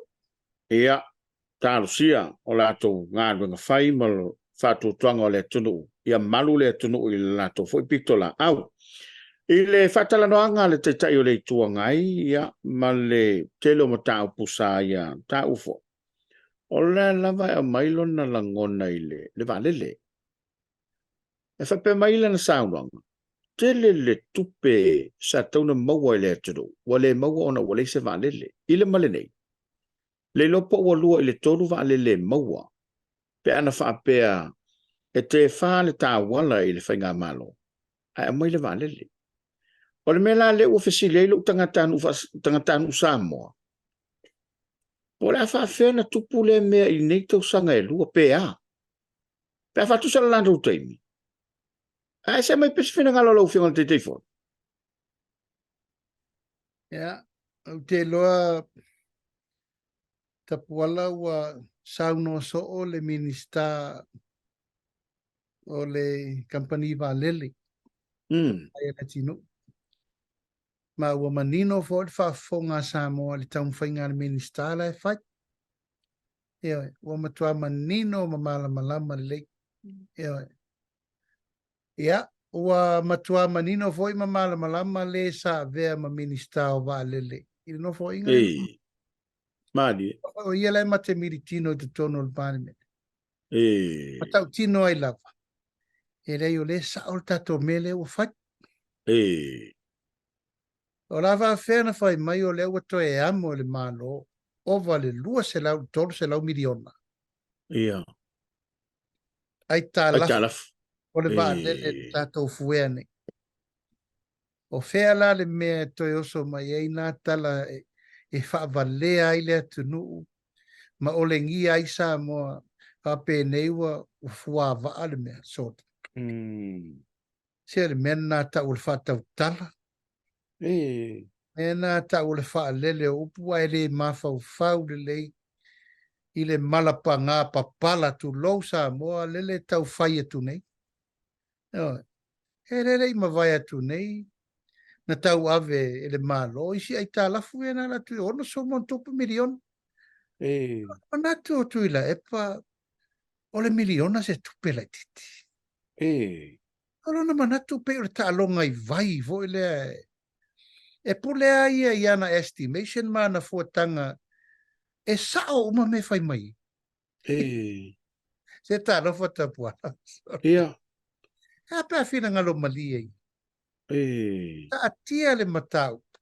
Ia, talosia o latou galuega fai ma le faatuatuaga o le atunuu, ia malu le atunuu i le latou foi pitolaau. I le faatalanoaga a le Taitai o le Itu Agai, ia, ma le tele o mataupu sa ia taua foi, o lea lava e aumai lona lagona i le, le vaalele. E faapea mai lana saunoaga, tele le tupe sa tatau ona maua e le atunuu, ua le maua ona ua leai se vaalele. I le ma lenei, le iloa po ua 2 i le 3 vaalele e maua pe ana faapea e tefa le tauala i le faigamalo ae aumai le vaalele. O le mea la lea ua fesili ai lou tagatanuu, tagatanuu Samoa, po o le a faafefea ona tupu lea mea i nei tausaga e 2 pe a? Pe a faatusa le latou taimi. Ae se mai pea se finagalo o lau Afioga i le Taitaifono. Ia, ou te iloa Tapuala ua saunoa soo le Minisita o le kamupani vaalele ai a Leatinuu. Ma ua manino foi le faafofoga a Samoa i le taumafaiga a le Minisita la e fai. Ioe, ua matua manino ma malamalama lelei. Ioe. Ia, ua matua manino foi ma malamalama le sa avea ma Minisita o Vaalele i le nofoaiga lenei. Ei, malie. O ia la e mate militino i totonu o le Palemene. Ei. Matautino ai lava, e leai o lea e sao le tatou mea lea ua fai. Ei. O la faafefea na fai mai o lea ua toe amo e le Malo ova le 200 300 miliona. Ia. Aitalafu o le vaalele na tatou fuea nei. O fea la le mea e toe oso mai ai nā tala e faavalea ai le atunuu ma olegia ai Samoa faapenei ua fuavaa le mea, sort. Se le mea lena tau o le faatautala. Mea lena tau o le faalele o upu ae le mafaufau lelei i le malapaga papala tulou Samoa lele tau fai atu nei. Ioe. E lele i mavae atu nei na tau ave e le Malo isi aitalafu ia na ala atu i 60+ miliona. Manatu o Tuilaepa o le miliona se tupe laitiiti. O lona manatu pei o le taaloga i vai foi lea e pule a ia i ana estimation ma ana fuataga e sao uma mea e fai mai ai. Se talofa Tapuala. Ia. E a pe a finagalo malie ia. Taatia le mataupu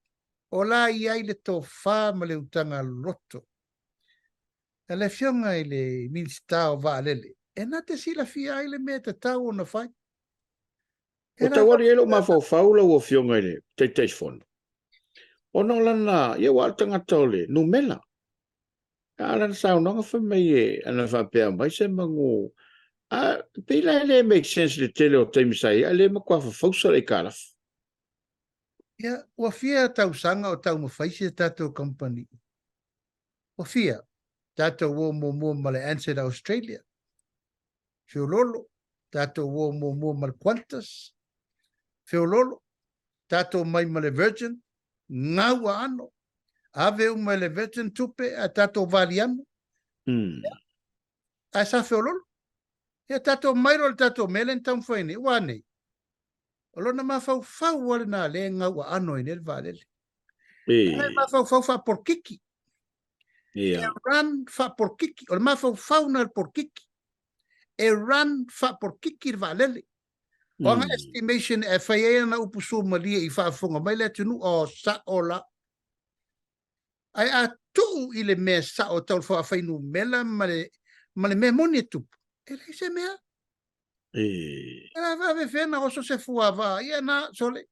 o la i ai le tofa ma le utaga loto a le Afioga i le Minisita o Vaalele, e na te silafia ai le mea e tatau ona fai. Ua tau alu i ai lou mafaufau lau Afioga i le Taitaifono, ona o lana, ia ua o le tagata o le numera. A o lana saunoaga fai mai e, ana faapea mai se manu, a pei la e le make sense i le tele o taimi sa i ai, a le matua fafausa le aitalafu. Ia, ua fia tausaga o taumafai si a tatou kamupani. Ua fia tatou o muamua ma le Ansett Australia, feololo, tatou o muamua ma le Qantas, feololo, tatou mai ma le Virgin, gau aano, ave uma e le Virgin tupe ae tatou valiano, ae sa feololo. Ia tatou mai loa i le tatou mea lea na taumafai nei, ua a nei? O lona mafaufau lava lena lea e gau aano ai nei le vaalele. E mafaufau faapolokiki. E run faapolokiki. O le mafaufau na le polokiki. E run faapolokiki le vaalele. O ana estimation e fai ai ana upu sumalie i faafofoga mai le atunuu, o sao la. Ae a tuu i le mea sao tau le faafainumela ma le, ma le mea moni e tupu, e leai se mea. E la faafefea na oso se fuavaa, ia na, sole.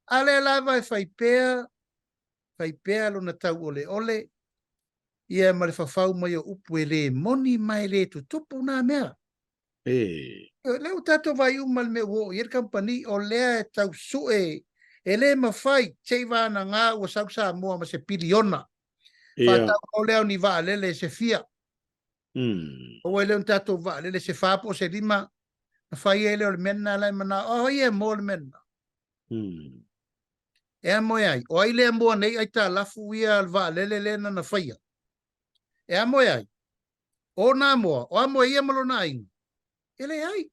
A lea lava e fai pea, fai pea lona tauoleole, ia ma le fafau mai o upu e le moni ma e le tutupu nā mea. O lea ua tatou vaai uma i le mea ua oo i ai le kamupani, o lea e tau sue, e le mafai, se i vagana ua sau Samoa ma se piliona. Faatau loa lea o ni vaalele se fia. Aua e le o ni tatou vaalele se 4 po o se 5, na fai ai lea o le mea lena la e manao, o ai e mo le mea lena? E amo e ai? O ai le amoa nei aitalafu ia a le vaalele lea na na faia? E amo e ai? O na amoa, o amo e ia ma lona aiga? E leai.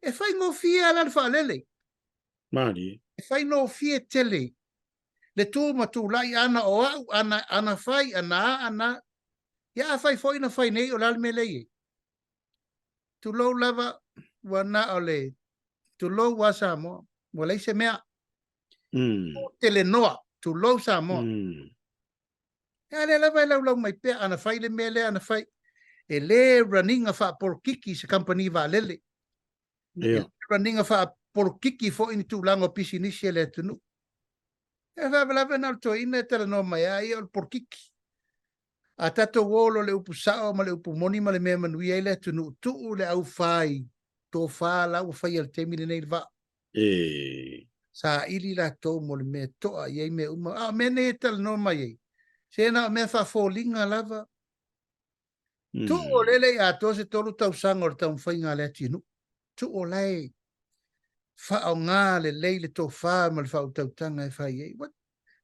E faigofie lava la le faalele. Malie. E faigofie tele le tu ma tulai ana o au, ana, ana fai, ana a, ana a. Ia afai foi na fai nei, o le a le mea lea e i ai? Tulou lava, ua na o le tulou a Samoa, ua leai se mea. Mm. Telenoa, tulou Samoa. Mm. A lea lava e laulau mai pea, ana fai le mea lea, ana fai. E le raniga faapolokiki se kamupani vaalele. Yeah. E le raniga faapolokiki foi ni tulaga o pisinisi a le atunuu. E faalavelave na o le toeaina e talanoa mai a ia o le polokiki. A tatou o loa le upu sao ma le upu moni ma le mea e manuia ai le atunuu, tuu le aufai tofa la ua faia i le taimi lenei le vaa. E. Saili latou mo le mea e toa i ai mea uma. A o mea nei e talanoa mai ai, se na o mea faafoliga lava. Mm. Tuu o lele i atoa se tolu tausaga o le taumafaiga a le atinuu. Tuu o la e faaaoga lelei le tofa ma le faautautaga e fai ai. Ua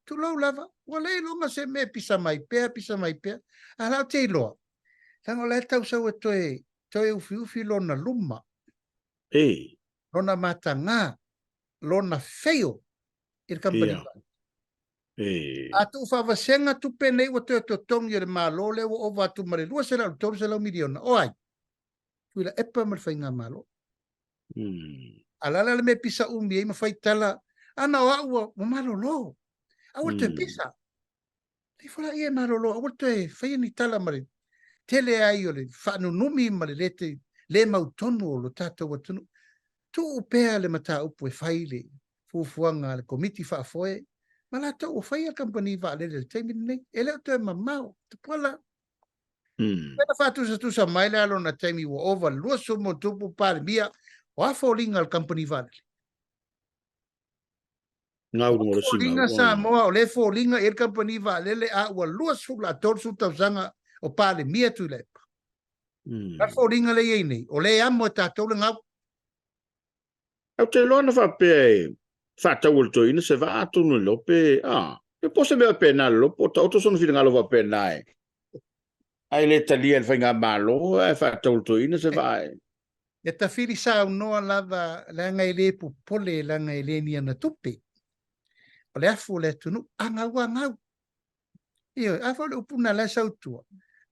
tulou lava, ua le iloga se mea e pisa mai pea, pisa mai pea. A la ou te iloa, leaga o la e tau sau e toe, toe ufiufi lona luma. E. Lona mataga, lona feio i le kamupani Ia. E. A tuu faavasega tupe nei ua toe totogi e le Malo lea ua ova atu ma le 200 i le 300 miliona, o ai? Tuilaepa ma le Faigamalo. Mm. A o le a la le mea e pisa umi ai ma fai tala, ana o au ua, ua malolo. Aua le toe Mm. pisa. Le ifo laia e malolo, aua le toe faia ni tala ma le tele ai o le faanunumi ma le le, te, le mautonu o lo tatou atunuu. Tuu pea le mataupu e fai le fuafuaga a le Komiti Faafoe ma latou ua faia le kamupani vaalele i le taimi lenei. E le o toe mamao. Tupuola. Mm. Pena faatusatusa mai le lona taimi ua ova le 20 ma tupu Palemia, o a foliga o le kamupani vaalele? Gau luga o le Foliga singau. Samoa, o le foliga i le kamupani vaalele a ua 20 la 30 tausaga o Palemia Tuilaepa. Mm. La foliga le i ai nei, o le amo e tatou le gau. Ou te iloa na faapea e faatau e le toeaina se vaa atonu e iloa pe, a, e po o se mea faapena le iloa po o taoto sona finagalo faapena e, ae le talia e le faigamalo ae faatau e le toeaina se vaa e. E tafili saunoa lava leaga e le popole leaga e le ni ana tupe. O le afu o le atunuu, a gau a gau. Ioe, a foi o le upu lena la e sau i tua,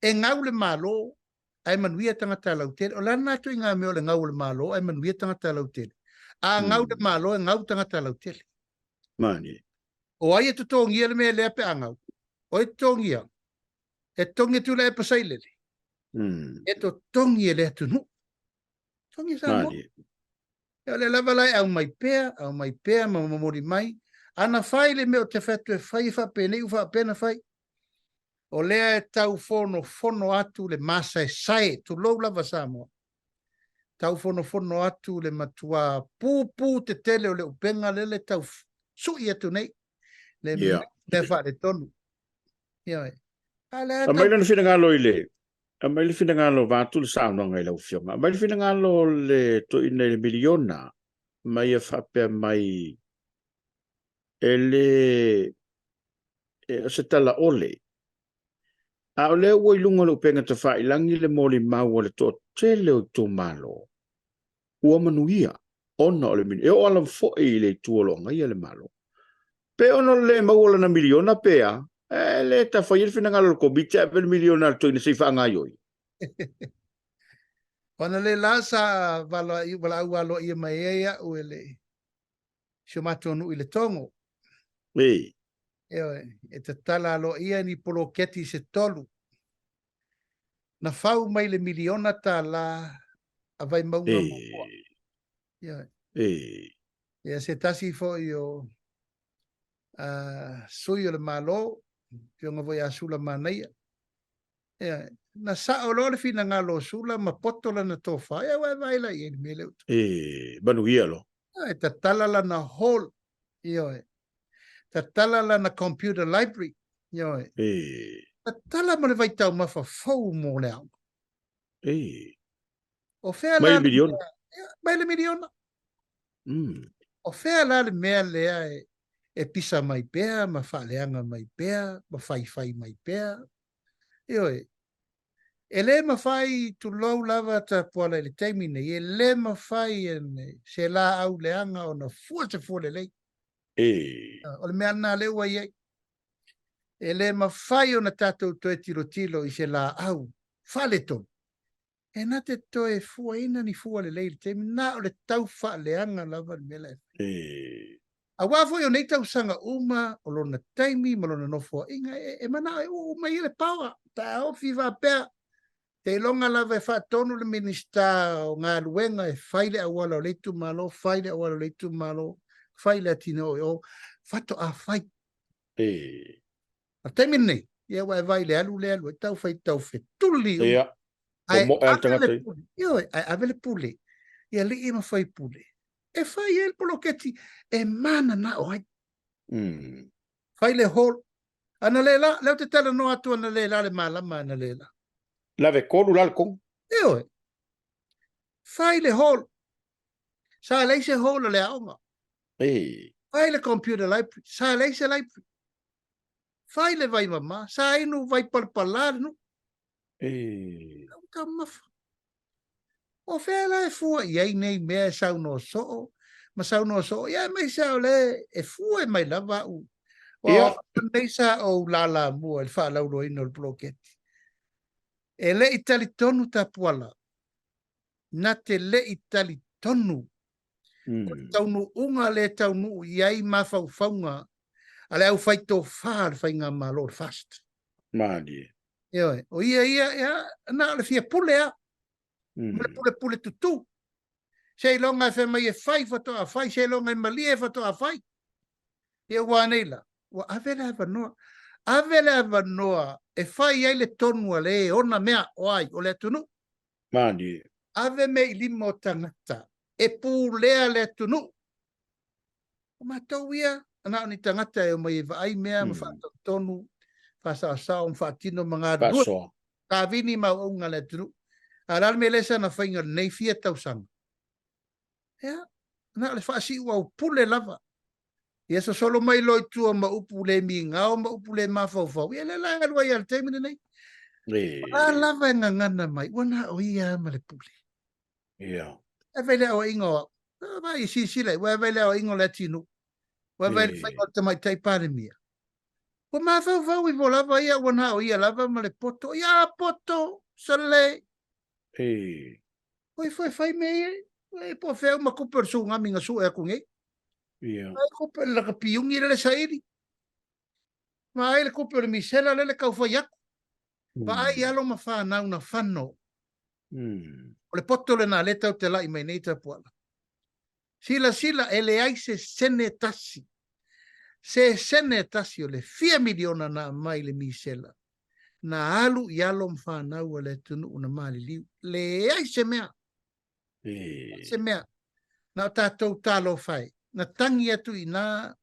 e gau le Malo ae manuia tagata lautele. O le a lena ituaiga mea o le gau o le Malo ae manuia tagata lautele? A gau le Malo e gau tagata lautele. Mani. O ai e totogia le mea lea pe a gau? O ai e totogia? E totogi atu le epa sailele. E totogi e le atunuu. Totogi e Samoa. Mani. E o lea lava la e aumai pea, aumai pea ma momoli mai. Ana fai le mea o te fai atu e fai e faapenei ua faapea na fai. O lea e tau fonofono atu le masaesae, tulou lava Samoa. Tau fonofono atu le matua pupū tetele o le upega lele tau sui atu nei. Le Yeah. mea faaletonu. Ioe. A lea Aumai tau lona finagalo i le aumai le finagalo vaeatu le saunoaga i lau Afioga. Aumai le finagalo o le toeaina i le miliona ma ia faapea mai e le e, o se tala ole. A o lea ua i luga o le upega tafailagi le molimau a le toatele o itumalo ua manuia ona o le miliona. E oo lava foi i le itu o lo o agaia le Malo. Pe ona o le le maua o lana miliona pe a, e le tafaia le finagalo o le Komiti ae ave le miliona a le toeaina se i faagaoioi. Ona le la sa valaau aloaia mai ai au e le si o matou nuu i Letogo. Ei. Ioe, e tatala aloaia ni poloketi se tolu. Na fau mai le miliona tālā a Vaimauga muamua. Ioe. Ei. Ia se tasi foi o sui o le Malo, Afioga foi ia Sula Manaia. Ioe. Na sao loa le finagalo o Sula ma poto lana tofa. Ia ua e vaai la i ai le mea lea ua tupu. E manuia loa. E tatala lana hall. Ioe. Tatala lana computer library. Ioe. E. Tatala ma le vaitaumafa fou mo le aoga. E. O fea Mai la le miliona. Mai le miliona. Mm. O fea la le mea lea e E pisa mai pea ma faaleaga mai pea ma faifai mai pea. Ioe, e lē mafai, tulou lava Tapuala i le taimi nei, e lē mafai e se laau leaga ona fua se fua lelei. E. O le mea lena lea ua i ai. E lē mafai ona tatou toe tilotilo i se laau faaletonu e na te toe fuaina ni fua lelei i le taimi, na o le tau faaleaga lava le mea la e fai. E. Aua foi o nei tausaga uma, o lona taimi ma lona nofoaiga, e, e manao e uu mai ai le power, taofi faapea, seiloga lava e faatonu le Minisita o Galuega e fai le auala o le itumalo, fai le auala o le itumalo, fai le atinae o, faatoa fai. E. O le taimi lenei, ia ua e vaai i le alu lea alu ai tau fai tau fetuli uma. Ia, Ae momoe lava le ave le tagata ia. pule, ioe, ae ave le pule i alii ma faipule e fai ai le poloketi e mananao ai. Fai le hall. Ana le la, lea ou te talanoa atu ana le la le malama ana le la. Lave kolu la le kongo. Ioe, fai le hall. Sa leai se hall o le aoga. E. Fai le computer library. Sa leai se library. Fai le vai mama, sa inu vai palapala le nuu. E. Lau taumafa. O fea la e fua i ai nei mea e saunoa soo, ma saunoa soo, ia aemaise lava o lea e fua mai lava au. Ia. O nei sa ou lalamua i le faalauiloaina o le poloketi. E le i talitonu Tapuala, na te le i talitonu o le taunuuga lea e taunuu i ai mafaufauga a le aufaitofa a le Faigamalo, o le FAST. Malie. Ioe, o ia ia, ia, na o le fia pule lava, ma le pulepule tutū. Seiloga e fai mai e fai, faatoa fai, seiloga e malie, faatoa fai. Ia ua nei la, ua ave le avanoa. Ave le avanoa e fai ai le tonu a le e ona mea, o ai, o le atunuu. Malie. Ave mea i lima o tagata e pulea le atunuu. O matou ia, na o ni tagata e omai e vaai mea ma faatonutonu, faasaosao ma faatino ma galulue. Faasoa. Kavini ma auauna a le atunuu. A o le a le mea lea sana faiga i lenei fia tausaga? Ia, na o le faasiuaupule lava. Ia sosolo mai loa i tua ma upu le migao ma upu le mafaufau. Ia lea la e alu ai lava i le taimi lenei. O la lava e gagana mai, ua na o ia lava ma le pule. Ia. E vaai i le aoaiga o au. Vaai, silasila, ua e vaai i le aoaiga o Leatinuu. Ua e vaai i le faiga o le Tamaitai Palemia. Ua mafaufau ifo lava ia, ua na o ia lava ma le poto. Ia poto, sole. O ifo e fai mea ia. E po o fea uma tupe o le tsunami na sue atu nei. Ai tupe o le lakapiuni lea le saili. Vaai le tupe o le misela lea le tau fai atu. Vaai alo ma fanau na fano. O le poto lena lea tau te lai mai nei Tapuala. Silasila e leai se sene tasi. Se sene tasi o le fia miliona na aumai i le misela. Na alu i alo ma fanau a le atunuu na maliliu. Leai se mea. Leai se mea. Na o tatou talofa e. Na tagi atu i ina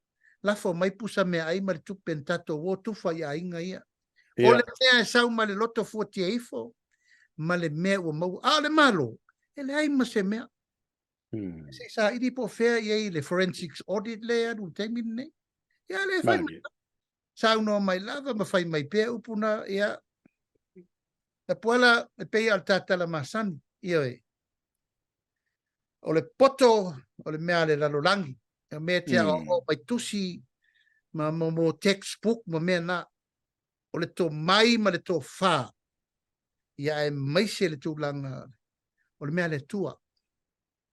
lafo mai pusa meaai ma le tupe na tatou o tufa i aiga ia. O le mea e sau mai le loto fuatia ifo ma le mea ua maua. A o le Malo, e leai ma se mea. Se i saili po o fea i ai le forensics audit lea e alu i le taimi lenei. Ia lea e fai mai. Saunoa mai lava ma fai mai pea upu na, ia. Tapuala, e pei lava o le tatala masani, ioe. O le poto o le mea a le lalolagi, o mea e te aoao mai tusi ma mo textbook ma mea na. O le tomai ma le tofa, ia aemaise le tulaga o le mea a le Atua.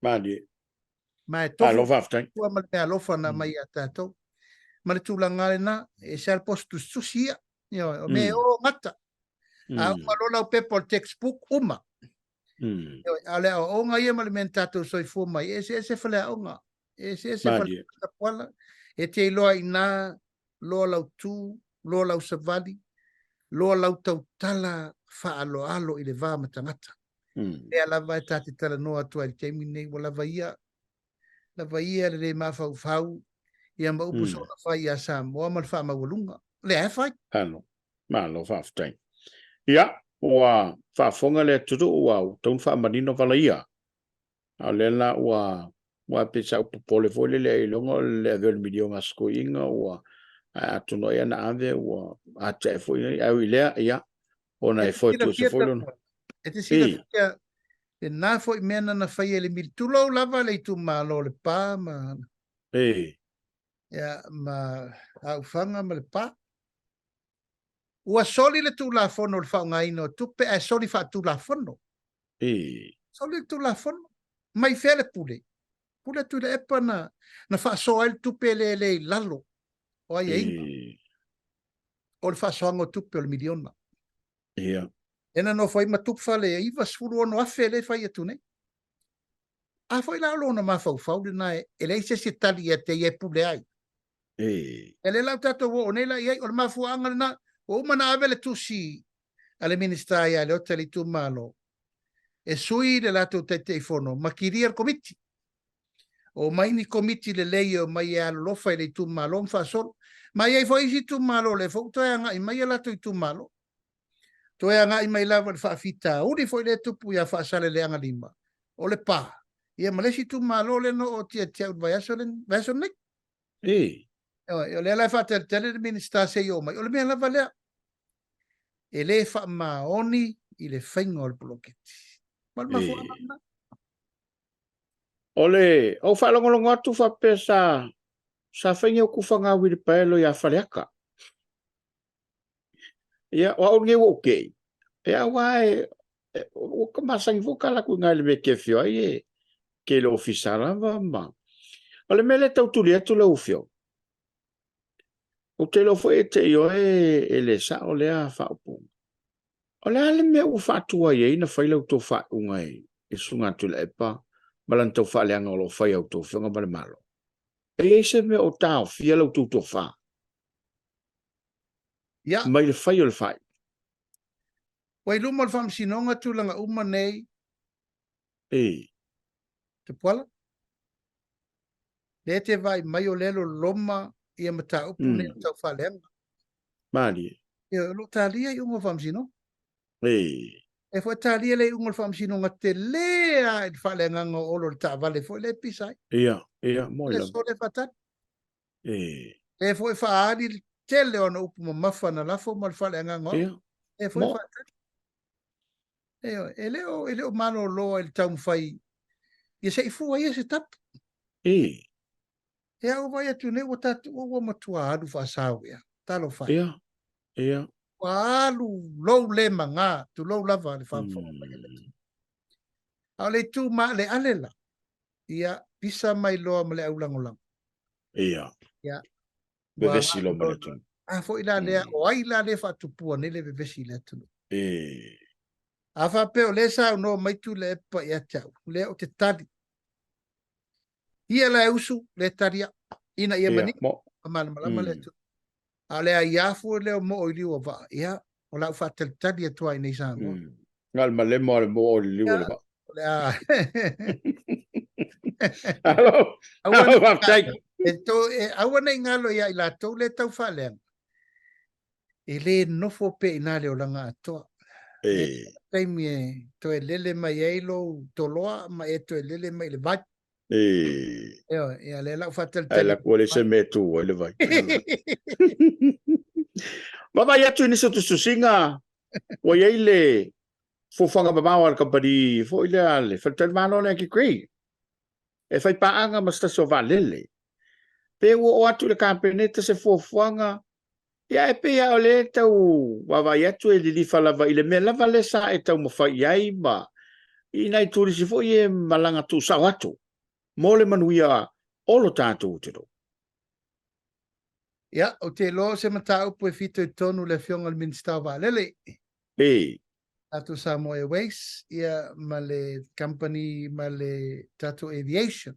Malie. Ma e tofu Atua ma le mea alofa na aumai ia tatou. Ma le tulaga lena, e ese lava le posi tusitusi ia. Ioe, o mea e o gata. A uma loa lau pepa o le textbook, uma. Ioe, a o le aoaoga ia ma le mea na tatou soifua mai, e eseese faleaoga, e eseese faleaoga, e te iloa i ina loa lau tu, loa lau savali, loa lau tautala faaaloalo i le va ma tagata. Lea lava e ta te talanoa atu ai i le taimi lenei, ua lava ia, lava ia le le mafaufau ia ma upu soona fai ia Samoa ma le faamaualuga. Lea e fai. Alo, malo faafetai. Ia, ua faafofoga le atunuu ua tau na faamanino vala ia. A o lea la ua Aua pei sa ou popole foi lele ailoga o le ave o le miliona a Sikoiga ua ae atonu ai ana ave ua atiae foi ae ui i lea ia ona E e te foe tuuese silafia foi lona. Tapuala, e te Ei. silafia lena foi mea na na faia i le mili. Tulou lava le itumalo o Lepa ma Ei. ia, ma Aufaga ma Lepa. Ua soli le Tulafono o le faaaogaina o tupe ae soli faatulafono. Ei. Soli le Tulafono. Mai fea le pule? Pule Tuilaepa na, na faasoa ai le tupe le le i lalo o aiaiga. Ei. O le faasoaga o tupe o le miliona. Ia. E na nofo ai ma tupu fale e 96,000 lea e fai atu nei. A foi la o lona mafaufau lena e, e leai se isi e tali ia te ia e pule ai. Ei. E le lau tatou oo nei la i ai, o le mafuaaga lena, ua uma na ave le tusi a le Minisita ia Leota i le itumalo, e sui le latou Taitaifono ma kilia le Komiti. O mai ni Komiti lelei e omai e alolofa i le itumalo ma faasolo. Ma e i ai foi isi itumalo o lea foi ua toe agai mai a latou itumalo. Toe agai mai lava i le faafitauli foi lea e tupu ia Faasaleleaga 5, o Lepa, ia ma le isi itumalo lea na oo atu ia te au i le vaiaso vaiaso lenei. Ei. O lea la e faatalitali le Minisita se i oo mai. O le mea lava lea, e le faamaoni i le faiga o le poloketi. Ma le mafuaaga lena. O le, ou faalogologo atu faapea sa, sa fai ni au kufaga uilipaelo ia Faleata. Ia, o au lenei ua ou tei, ia aua e, e, ua ka masani foi ka laku i le mea e te afio ai e ke le ofisa lava ma. O le mea lea e tau tuli atu lau afioga, ou te iloa foi e te ioe e le sao lea faaupuga. O le a le mea ua faatuai ai na fai la outou faaiuga i le Susuga a Tuilaepa ma lana tau faaleaga o lo o fai a outou afioga ma le Malo? E i ai se mea o taofia la outou tofa Ia. mai le fai o le faaiuga? Ua i luma o le Faamasinoga tulaga uma nei. Ei. Tapuala. Lea e te vaai mai o lea e loloma ia mataupu mm. nei o tau faaleaga. Malie. Ia, o lo o talia iuga o Faamasinoga. Ei. E foi talia le iuga o le Faamasinoga tele a i le faaleagaga o Olo i le taavale foi lea e pisa ai. Ia, ia, moi Le lava. sole faatali. Ei. E foi faaali le tele o ana upu mamafa na lafo ma le faaleagaga o Ia. E foi Mo. faatali. Ioe, e le o, e le o malolo i le taumafai ia se i fua ia se tapu. Ei. E au vai atu nei ua tatou ua, ua matua alu faasao ea. Talofa e. Ia, ia. Ua alu lou le magā, tulou lava le faafofoga mai a le atunuu. A o le itu maaleale la, ia pisa mai loa ma le aulagolago. Ia. Ia. Vevesi loa ma le atunuu. A foi la lea, o ai la lea faatupua nei le vevesi i le atunuu? E. A faapea o lea e saunoa mai Tuilaepa ia te au, lea ou te tali. Ia la e usu, lea e tali au, ina ia manino ma malamalama le atunuu. A o le aia fua lea o moo i liu o vaa, ia, o lau faatalitali atu ai nei Samoa. Na o le malemo a le moo i le liu o le vaa. O le a... Alo, alo, faafetai. E to, e, aua ne i galo ia i latou le tau faaleaga. E le nofo pea i ina le olaga atoa. E. Taimi e toe lele mai ai lou toloa ma e toe lele mai i le vai. E. Ioe, ia lea la u faatalitali. Ai la kua le se mea tu ai le vai. Vaavaai atu i nisi o tusitusiga ua i ai le fuafuaga mamao a le kamupani foi lea le faletalimalo lea Grey e fai paaga ma se tasi o vaalele. Pe ua oo atu i le Kapeneta se fuafuaga, ia e pei lava o lea e tau vaavaai atu e lilifa lava i le mea lava lea sa e taumafai i ai ma i nai turisi foi e malaga tuusao atu mo le manuia o lo tatou atunuu. Ia, ou te iloa o se mataupu e fitoitonu i le Afioga i le Minisita o Vaalele. E. Tatou Samoa Airways, ia, ma le company ma le tatou aviation.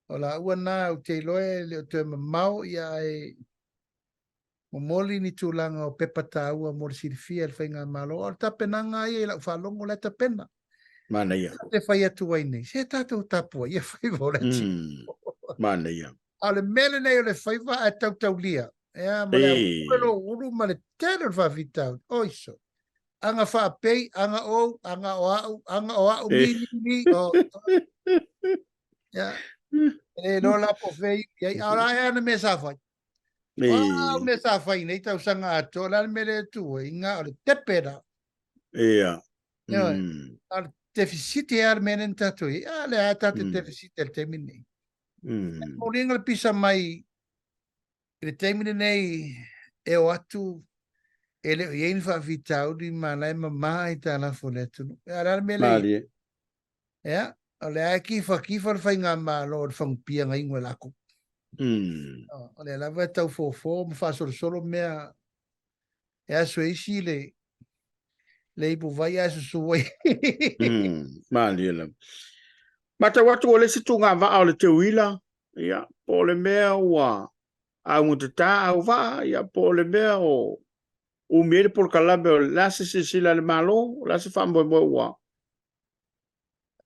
O laua na ou te iloa e le o toe mamao, ia, ae momoli ni tulaga o pepa taua mo le silafia e le Faigamalo. A o le tapenaga ia i lau faalogo la e tapena. Manaia. Te fai atu ai nei, se tatou tapuai ia faiva o le atunuu. Manaia. A o le mea lenei o le faiva ae tautaulia. Ea, ma le aupule lou ulu ma le tele o le faafitauli. Oi so. Aga faapei, aga ou, aga o au, aga o au, mi, mi, mi, o. Ia. E le iloa la po o fea i ai. A o la ea na mea sa fai. O a mea sa fai nei tausaga atoa, o le a le mea lea e tu ai, na o le tepe la. Ia. Ioe. A o le tefisite lava le mea lea na tatou i ai. A lea lava tatou tefisite i le taimi lenei. Foliga le pisa mai i le taimi lenei e o atu e le o i ai ni faafitauli ma la e mama aitalafu a le atunuu. A o le a le mea lea i ai? Ia, o lea e kifakifa le faigamalo o le fagupia gainu e lakou. O lea lava e tau fofo ma faasolosolo mea e aso e isi le le ipuvai ae susu ai. Malie lava. Matau atu o le isi tugavaa o le teuila, ia, po o le mea ua augatata auvaa, ia, po o le mea o umi ai le polokalame o le a se silasila a le Malo, o le a se faamoemoe ua.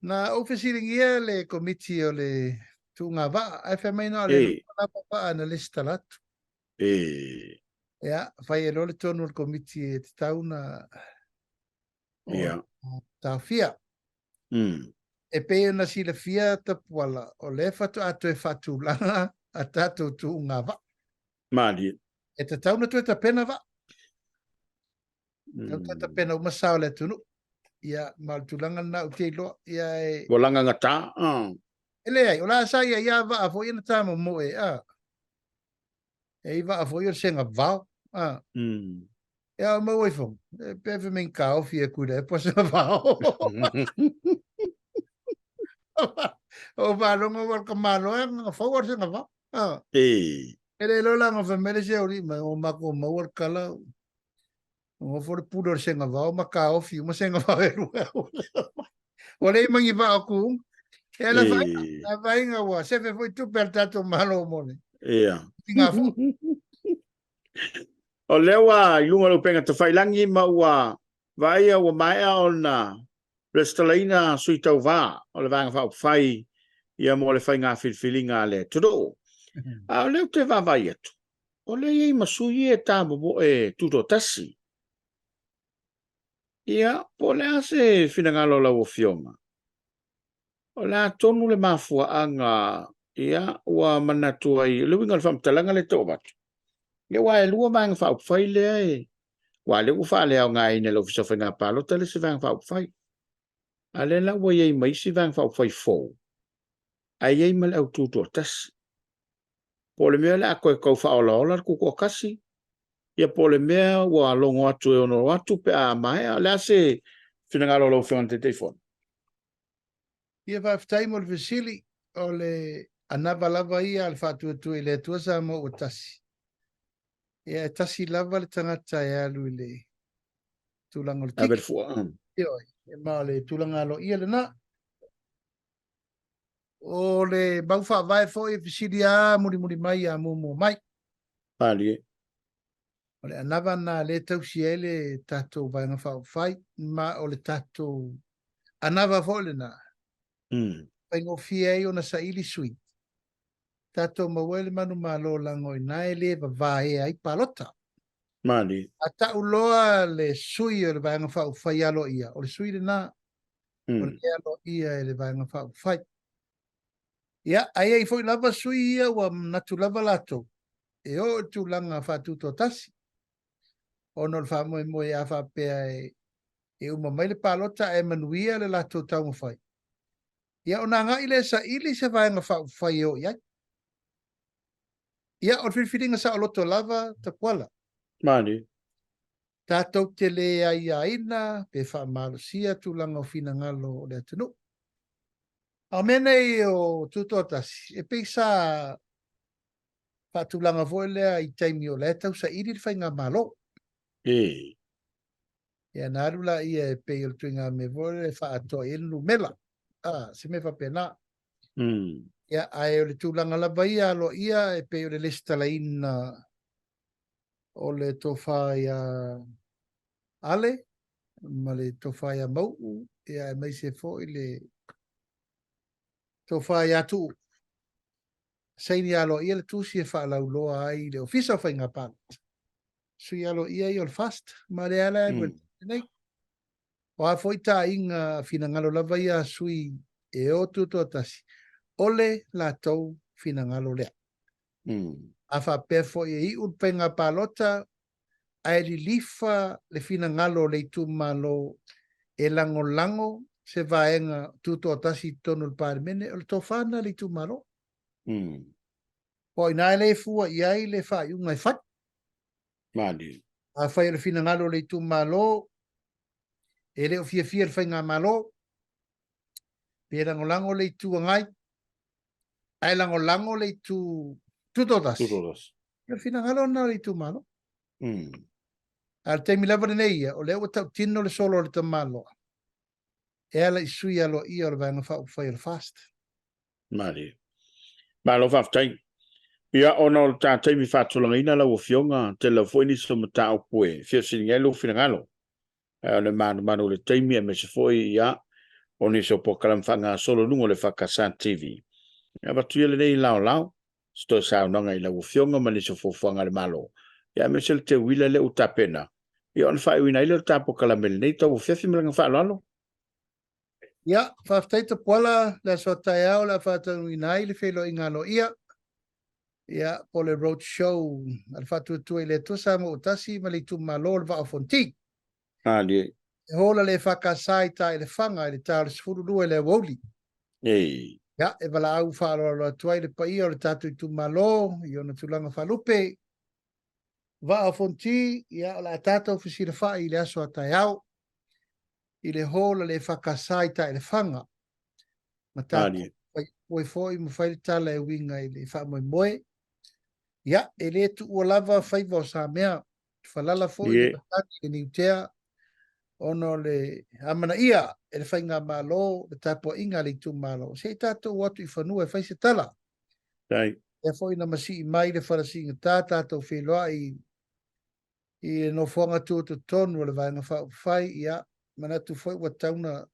Na ou fesiligia le Komiti o le Tuuga Vaa, ae fai mai na o le lua lava vaa na lesitala atu. Ia, fai e loa le tonu o le Komiti e tatau na taofia. E pei ona silafia Tapuala, o lea faatoa toe faatulaga a tatou tuuga vaa. Malie. E tatau na toe tapena vaa. Tau toe tapena uma sa o le atunuu. Ia, ma o le tulaga lena ou te iloa. Ia e... Ua lagagata. E leai, o la sa ia ia vaa foi ia na tamomoe, a. E i vaa foi o le sega vao, a. Ia o maua ifo, e pe fe meng kaofi e kuila e po sega vao. O valogo wa ka malo e nga fau o sega vao. A. E. E le lola nga famele se ori mai o mako maua le kala. Nofo le pule o le sega vao ma kaofi uma sega vao e lua. Ua leai ma ni vaa o ku. E la vaaiga, la vaaiga ua sefe foi tupe a le tatou Malo mo le. Ia. Tinga fo. O lea ua i luga o le upega tafailangi ma ua vaaia ua maea ona resitalaina sui tauva o le Vaega Faaupufai ia mo le faiga filifiliga a le atunuu. A o lea ou te vaavaai atu, o lea e i ai ma sui ia e tamomoe tutoatasi. Ia, po o le a se finagalo o lau Afioga? O le a tonu le mafuaaga, ia, ua manatu ai, o le uiga o le faamatalaga lea e tau avatu, ia, aua e lua Vaega Faaupufai lea e, aua o lea ua faaleaogaina e le Ofisa o Faiga Palota le isi Vaega Faaupufai. A o lea la ua i ai ma isi Vaega Faaupufai fou, ae i ai ma le au tutoatasi. Po o le mea o le a toe tau faaolaola le tutoatasi, ia po o le mea ua logo atu e ono atu pe a maea. O le a se finagalo o lau Afioga i le Taitaifono? Ia faafetai mo le fesili. O le anava lava ia a le faatuatua i le Atua Samoa ua tasi. Ia e tasi lava le tagata e alu i le tulaga o le tiki. Ave le Ioe, ma o le tulaga aloaia lena. O le mau faavae foi e fesili a mulimuli mai a muamua mai. Palie. O le anava na le tausi ai le tatou Vaega Faaupufai, ma o le tatou anava foi lena. Faigofie ai ona saili sui. Tatou maua ai le manumalo lago i ina e le vavaea ai palota. Malie. A tau loa le sui o le Vaega Faaupufai aloaia, o le sui lena. O le aloaia e le Vaega Faaupufai. Ia, ae i ai foi lava sui ia ua manatu lava latou e oo i le tulaga faatutoatasi, ona o le faamoemoe a faapea e uma mai le palota ae manuia le latou taumafai, ia ona agai lea e saili se Vaega Faaupufai e oo i ai. Ia, o le filifiliga saoloto lava, Tapuala. Malie. Tatou te le aiaina pe faamalosia tulaga o finagalo o le atunuu. A o mea nei o Tutoatasi, e pei sa faatulaga foi lea i taimi o la e tausaili le faigamalo. Ia na alu laia e pei o le tuiga mea foi lea e faaatoa i ai le numera. A, se mea faapena. Ia, ae o le tulaga lava ia aloaia e pei o le lesitalaina o le tofa ia Ale ma le tofa ia Mau'u, ia aemaise foi le tofa ia Tu'u. Saini aloaia le tusi e faalauloa ai le Ofisa o Faiga Palota. Sui aloaia ia o le FAST, ma le ala e nei. O a foi taaiga finagalo lava ia a sui e o tutoatasi. O le latou finagalo lea. A faapea foi e iu le faiga palota ae lilifa le finagalo o le itumalo e lagolago se vaega tutoatasi i totonu o le Palemene, o le tofa lena a le itumalo. Aua o i ina e le fua i ai le faaiuga e fai. Malie. Afai o le finagalo o le itumalo e le o fiafia i le faigamalo, pe lagolago le Itu Agai, ae lagolago le Itu Tutoatasi. Tutoatasi. O le finagalo lena o le itumalo. A o le taimi lava lenei ia, o lea ua tautino le solo a le tamaloa e ala i sui aloaia o le Vaega Faaupufai o le FAST. Malie. Malo faafetai. Ia, ona o le ta taimi faatulagaina lau Afioga, tele lava foi nisi o mataupu e fia fesiligia ai lou finagalo. Ae o le manumanu i le taimi aemaise foi ia o nisi o polokalame faagasolo i luga o le FKS TV. E avatu ia lenei laolao, se toe saunoaga i lau Afioga ma nisi o fuafuaga a le Malo, ia aemaise le teuila lea ua tapena, ia ona faaiuina ai lea o le ta polokalame i lenei tauafiafi ma le agaga faaaloalo. Ia, faafetai Tapuala, le aso a taeao o le a faataunuuina ai le feiloaiga aloaia, ia, po o le road show a le Faatuatua i le Atua Samoa ua Tasi ma le itumalo o le Vaa o Fonoti. Malie. E hola le EFKS i Taelefaga i le ta o le 12 i le aoauli. Ei. Ia, e valaau faaaloalo atu ai le paia o le tatou itumalo i ona tulaga faalupe. Vaa o Fonoti, ia, o le a tatou fesilafai i le aso a taeao i le hola le EFKS i Taelefaga. Ma tatou fai upu ai foi ma fai le tala e uiga i le faamoemoe. Ia, e le tuua lava faiva o Samea. Falala foi le matagi i le niutea ona o le amanaia e le faigamalo le tapuaiga a le itumalo. Se i tatou o atu i fanua e fai se tala. Lea foi na masii mai le fala siigata tatou feiloai i le nofoaga tutotonu o le Vaega Faaupufai, ia, manatu foi ua tatau ona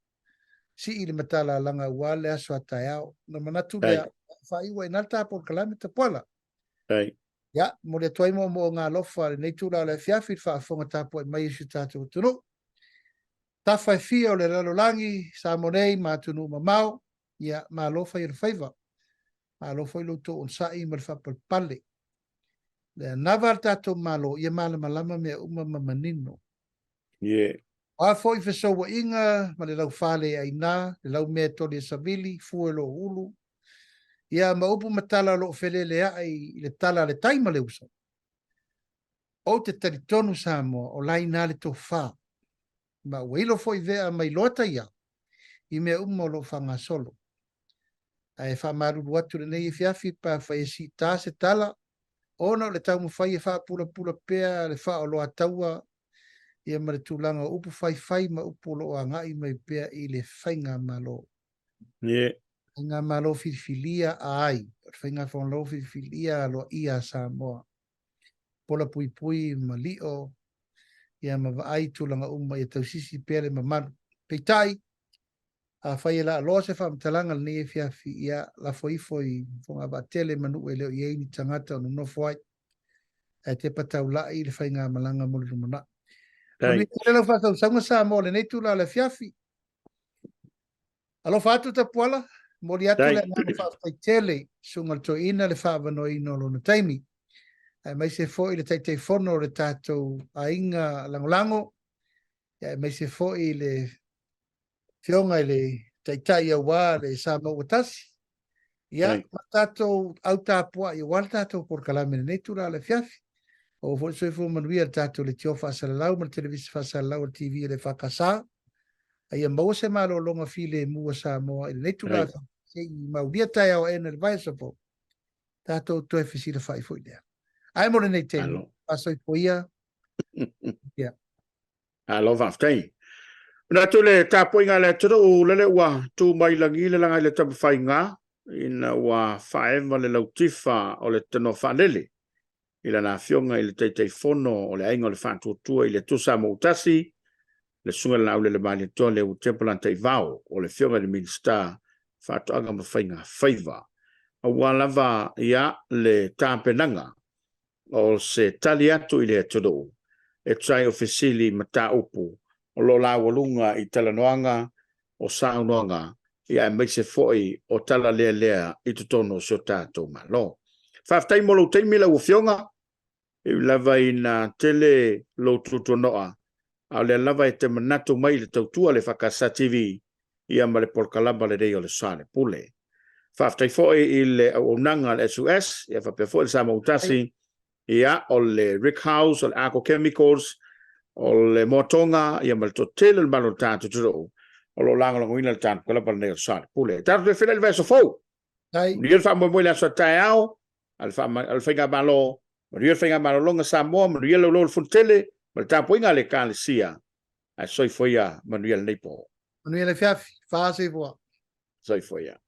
sii le matalalaga aua le aso a taeao. Ona manatu lea, faaiu ai i ina le ta polokalame Tapuala. Ia, momoli atu ai moomooga alofa i lenei itula o le afiafi i le faafofoga tapuai mai a si o tatou atunuu. Tafa e fia o le lalolagi, Samoa nei ma atunuu mamao, ia, malo fai o le faiva. Malo foi lo outou onosai ma le faapalepale. Le anava a le tatou Malo, ia malamalama mea uma ma manino. O a foi fesouaiga ma le laufale e aina, le laumea e toli e savili, fue lo ulu, ia ma upu ma tala o lo o feleleai i le tala a le tai ma le uso. Ou te talitonu Samoa, o la ina le tofa, ma ua ilo foi vea mai loa taia i mea uma o lo o faagasolo. Ae faamalulu atu lenei afiafi pe afai e siita se tala, ona o le taumafai e faapulapula pea le faaoloataua ia ma le tulaga o upu faifai ma upu o lo o agai mai pea i le faigamalo. Faigamalo filifilia a ai, o le faigamalo filifilia aloaia a Samoa. Pola puipui ma lio ia ma vaai tulaga uma ia tausisi pea le mamalu. Peitai, afai e laaloa se faamatalaga lenei afiafi, ia lafo ifo i Fogavaatele ma nuu e le o i ai ni tagata o nonofo ai, ae tepa taulai le faigamalaga mo le lumanai. Manuia tele lau faatausauga Samoa lenei itula o le afiafi. Alofa atu Tapuala, momoli atu le agaga faafetai tele susuga i le toeaina le faaavanoaina o lona taimi, aemaise foi le Taitaifono o le tatou aiga lagolago, aemaise foi le Afioga i le Taitai aua le Samoa ua tasi. Ia, ma tatou au tapuai aua le tatou polokalame i lenei itula o le afiafi. Maua foi le soifua manuia i le tatou leitio faasalalau ma le televisa faasalalau a le TV a le EFKS. A ia maua se malologa filemu a Samoa i lenei itula afiafi se i maulia taeao aena i le vaiaso fou. Tatou toe fesilafai foi lea. Ae mo lenei taimi, faasoifua ia. Ia. Malo faafetai. Manatu le tapuaiga a le atunuu lele ua tu mai lagi le laga i le taumafaiga ina ua faaeva le lautifa o le tanoa faalele i lana afioga i le Taitaifono o le Aiga o le Faatuatua i le Atua Samoa ua Tasi, le Susuga i le Laulele Malietoa Leu Temple Antaivao, o le afioga i le Minisita Faatoaga ma Faiga Faiva, aua lava ia le tapenaga o se tali atu i le atunuu e tusa ai o fesili mataupu o lo o laualuga i talanoaga o saunoaga ia aemaise foi o tala lealea i totonu o si o tatou Malo. Faafetai mo lou taimi lau Afioga, e ui lava ina tele lou tuatuanoa, a o lea lava e te manatu mai i le tautua a le EFKS TV ia ma le polokalama lenei o le Soalepule. Faafetai foi i le auaunaga a le SUS, ia faapea foi le Samoa Tasi, ia o le Rick House, o le Arco Chemicals, o le Moatoga, ia ma le toatele o le malo o le tatou atunuu o lo o lagolagoina le tatou kalaba lenei o le Soalepule. Tatou toe feiloai i le vaiaso fou. Manuia le faamoemoe i le aso a taeao a le Faigamalo, manuia le Faigamalologa Samoa, manuia le laulou o le Fonotele ma le tapuaiga a le Ekalesia. Ae soifua ia, manuia lenei po. Manuia le afiafi. Faasoifua. Soifua ia.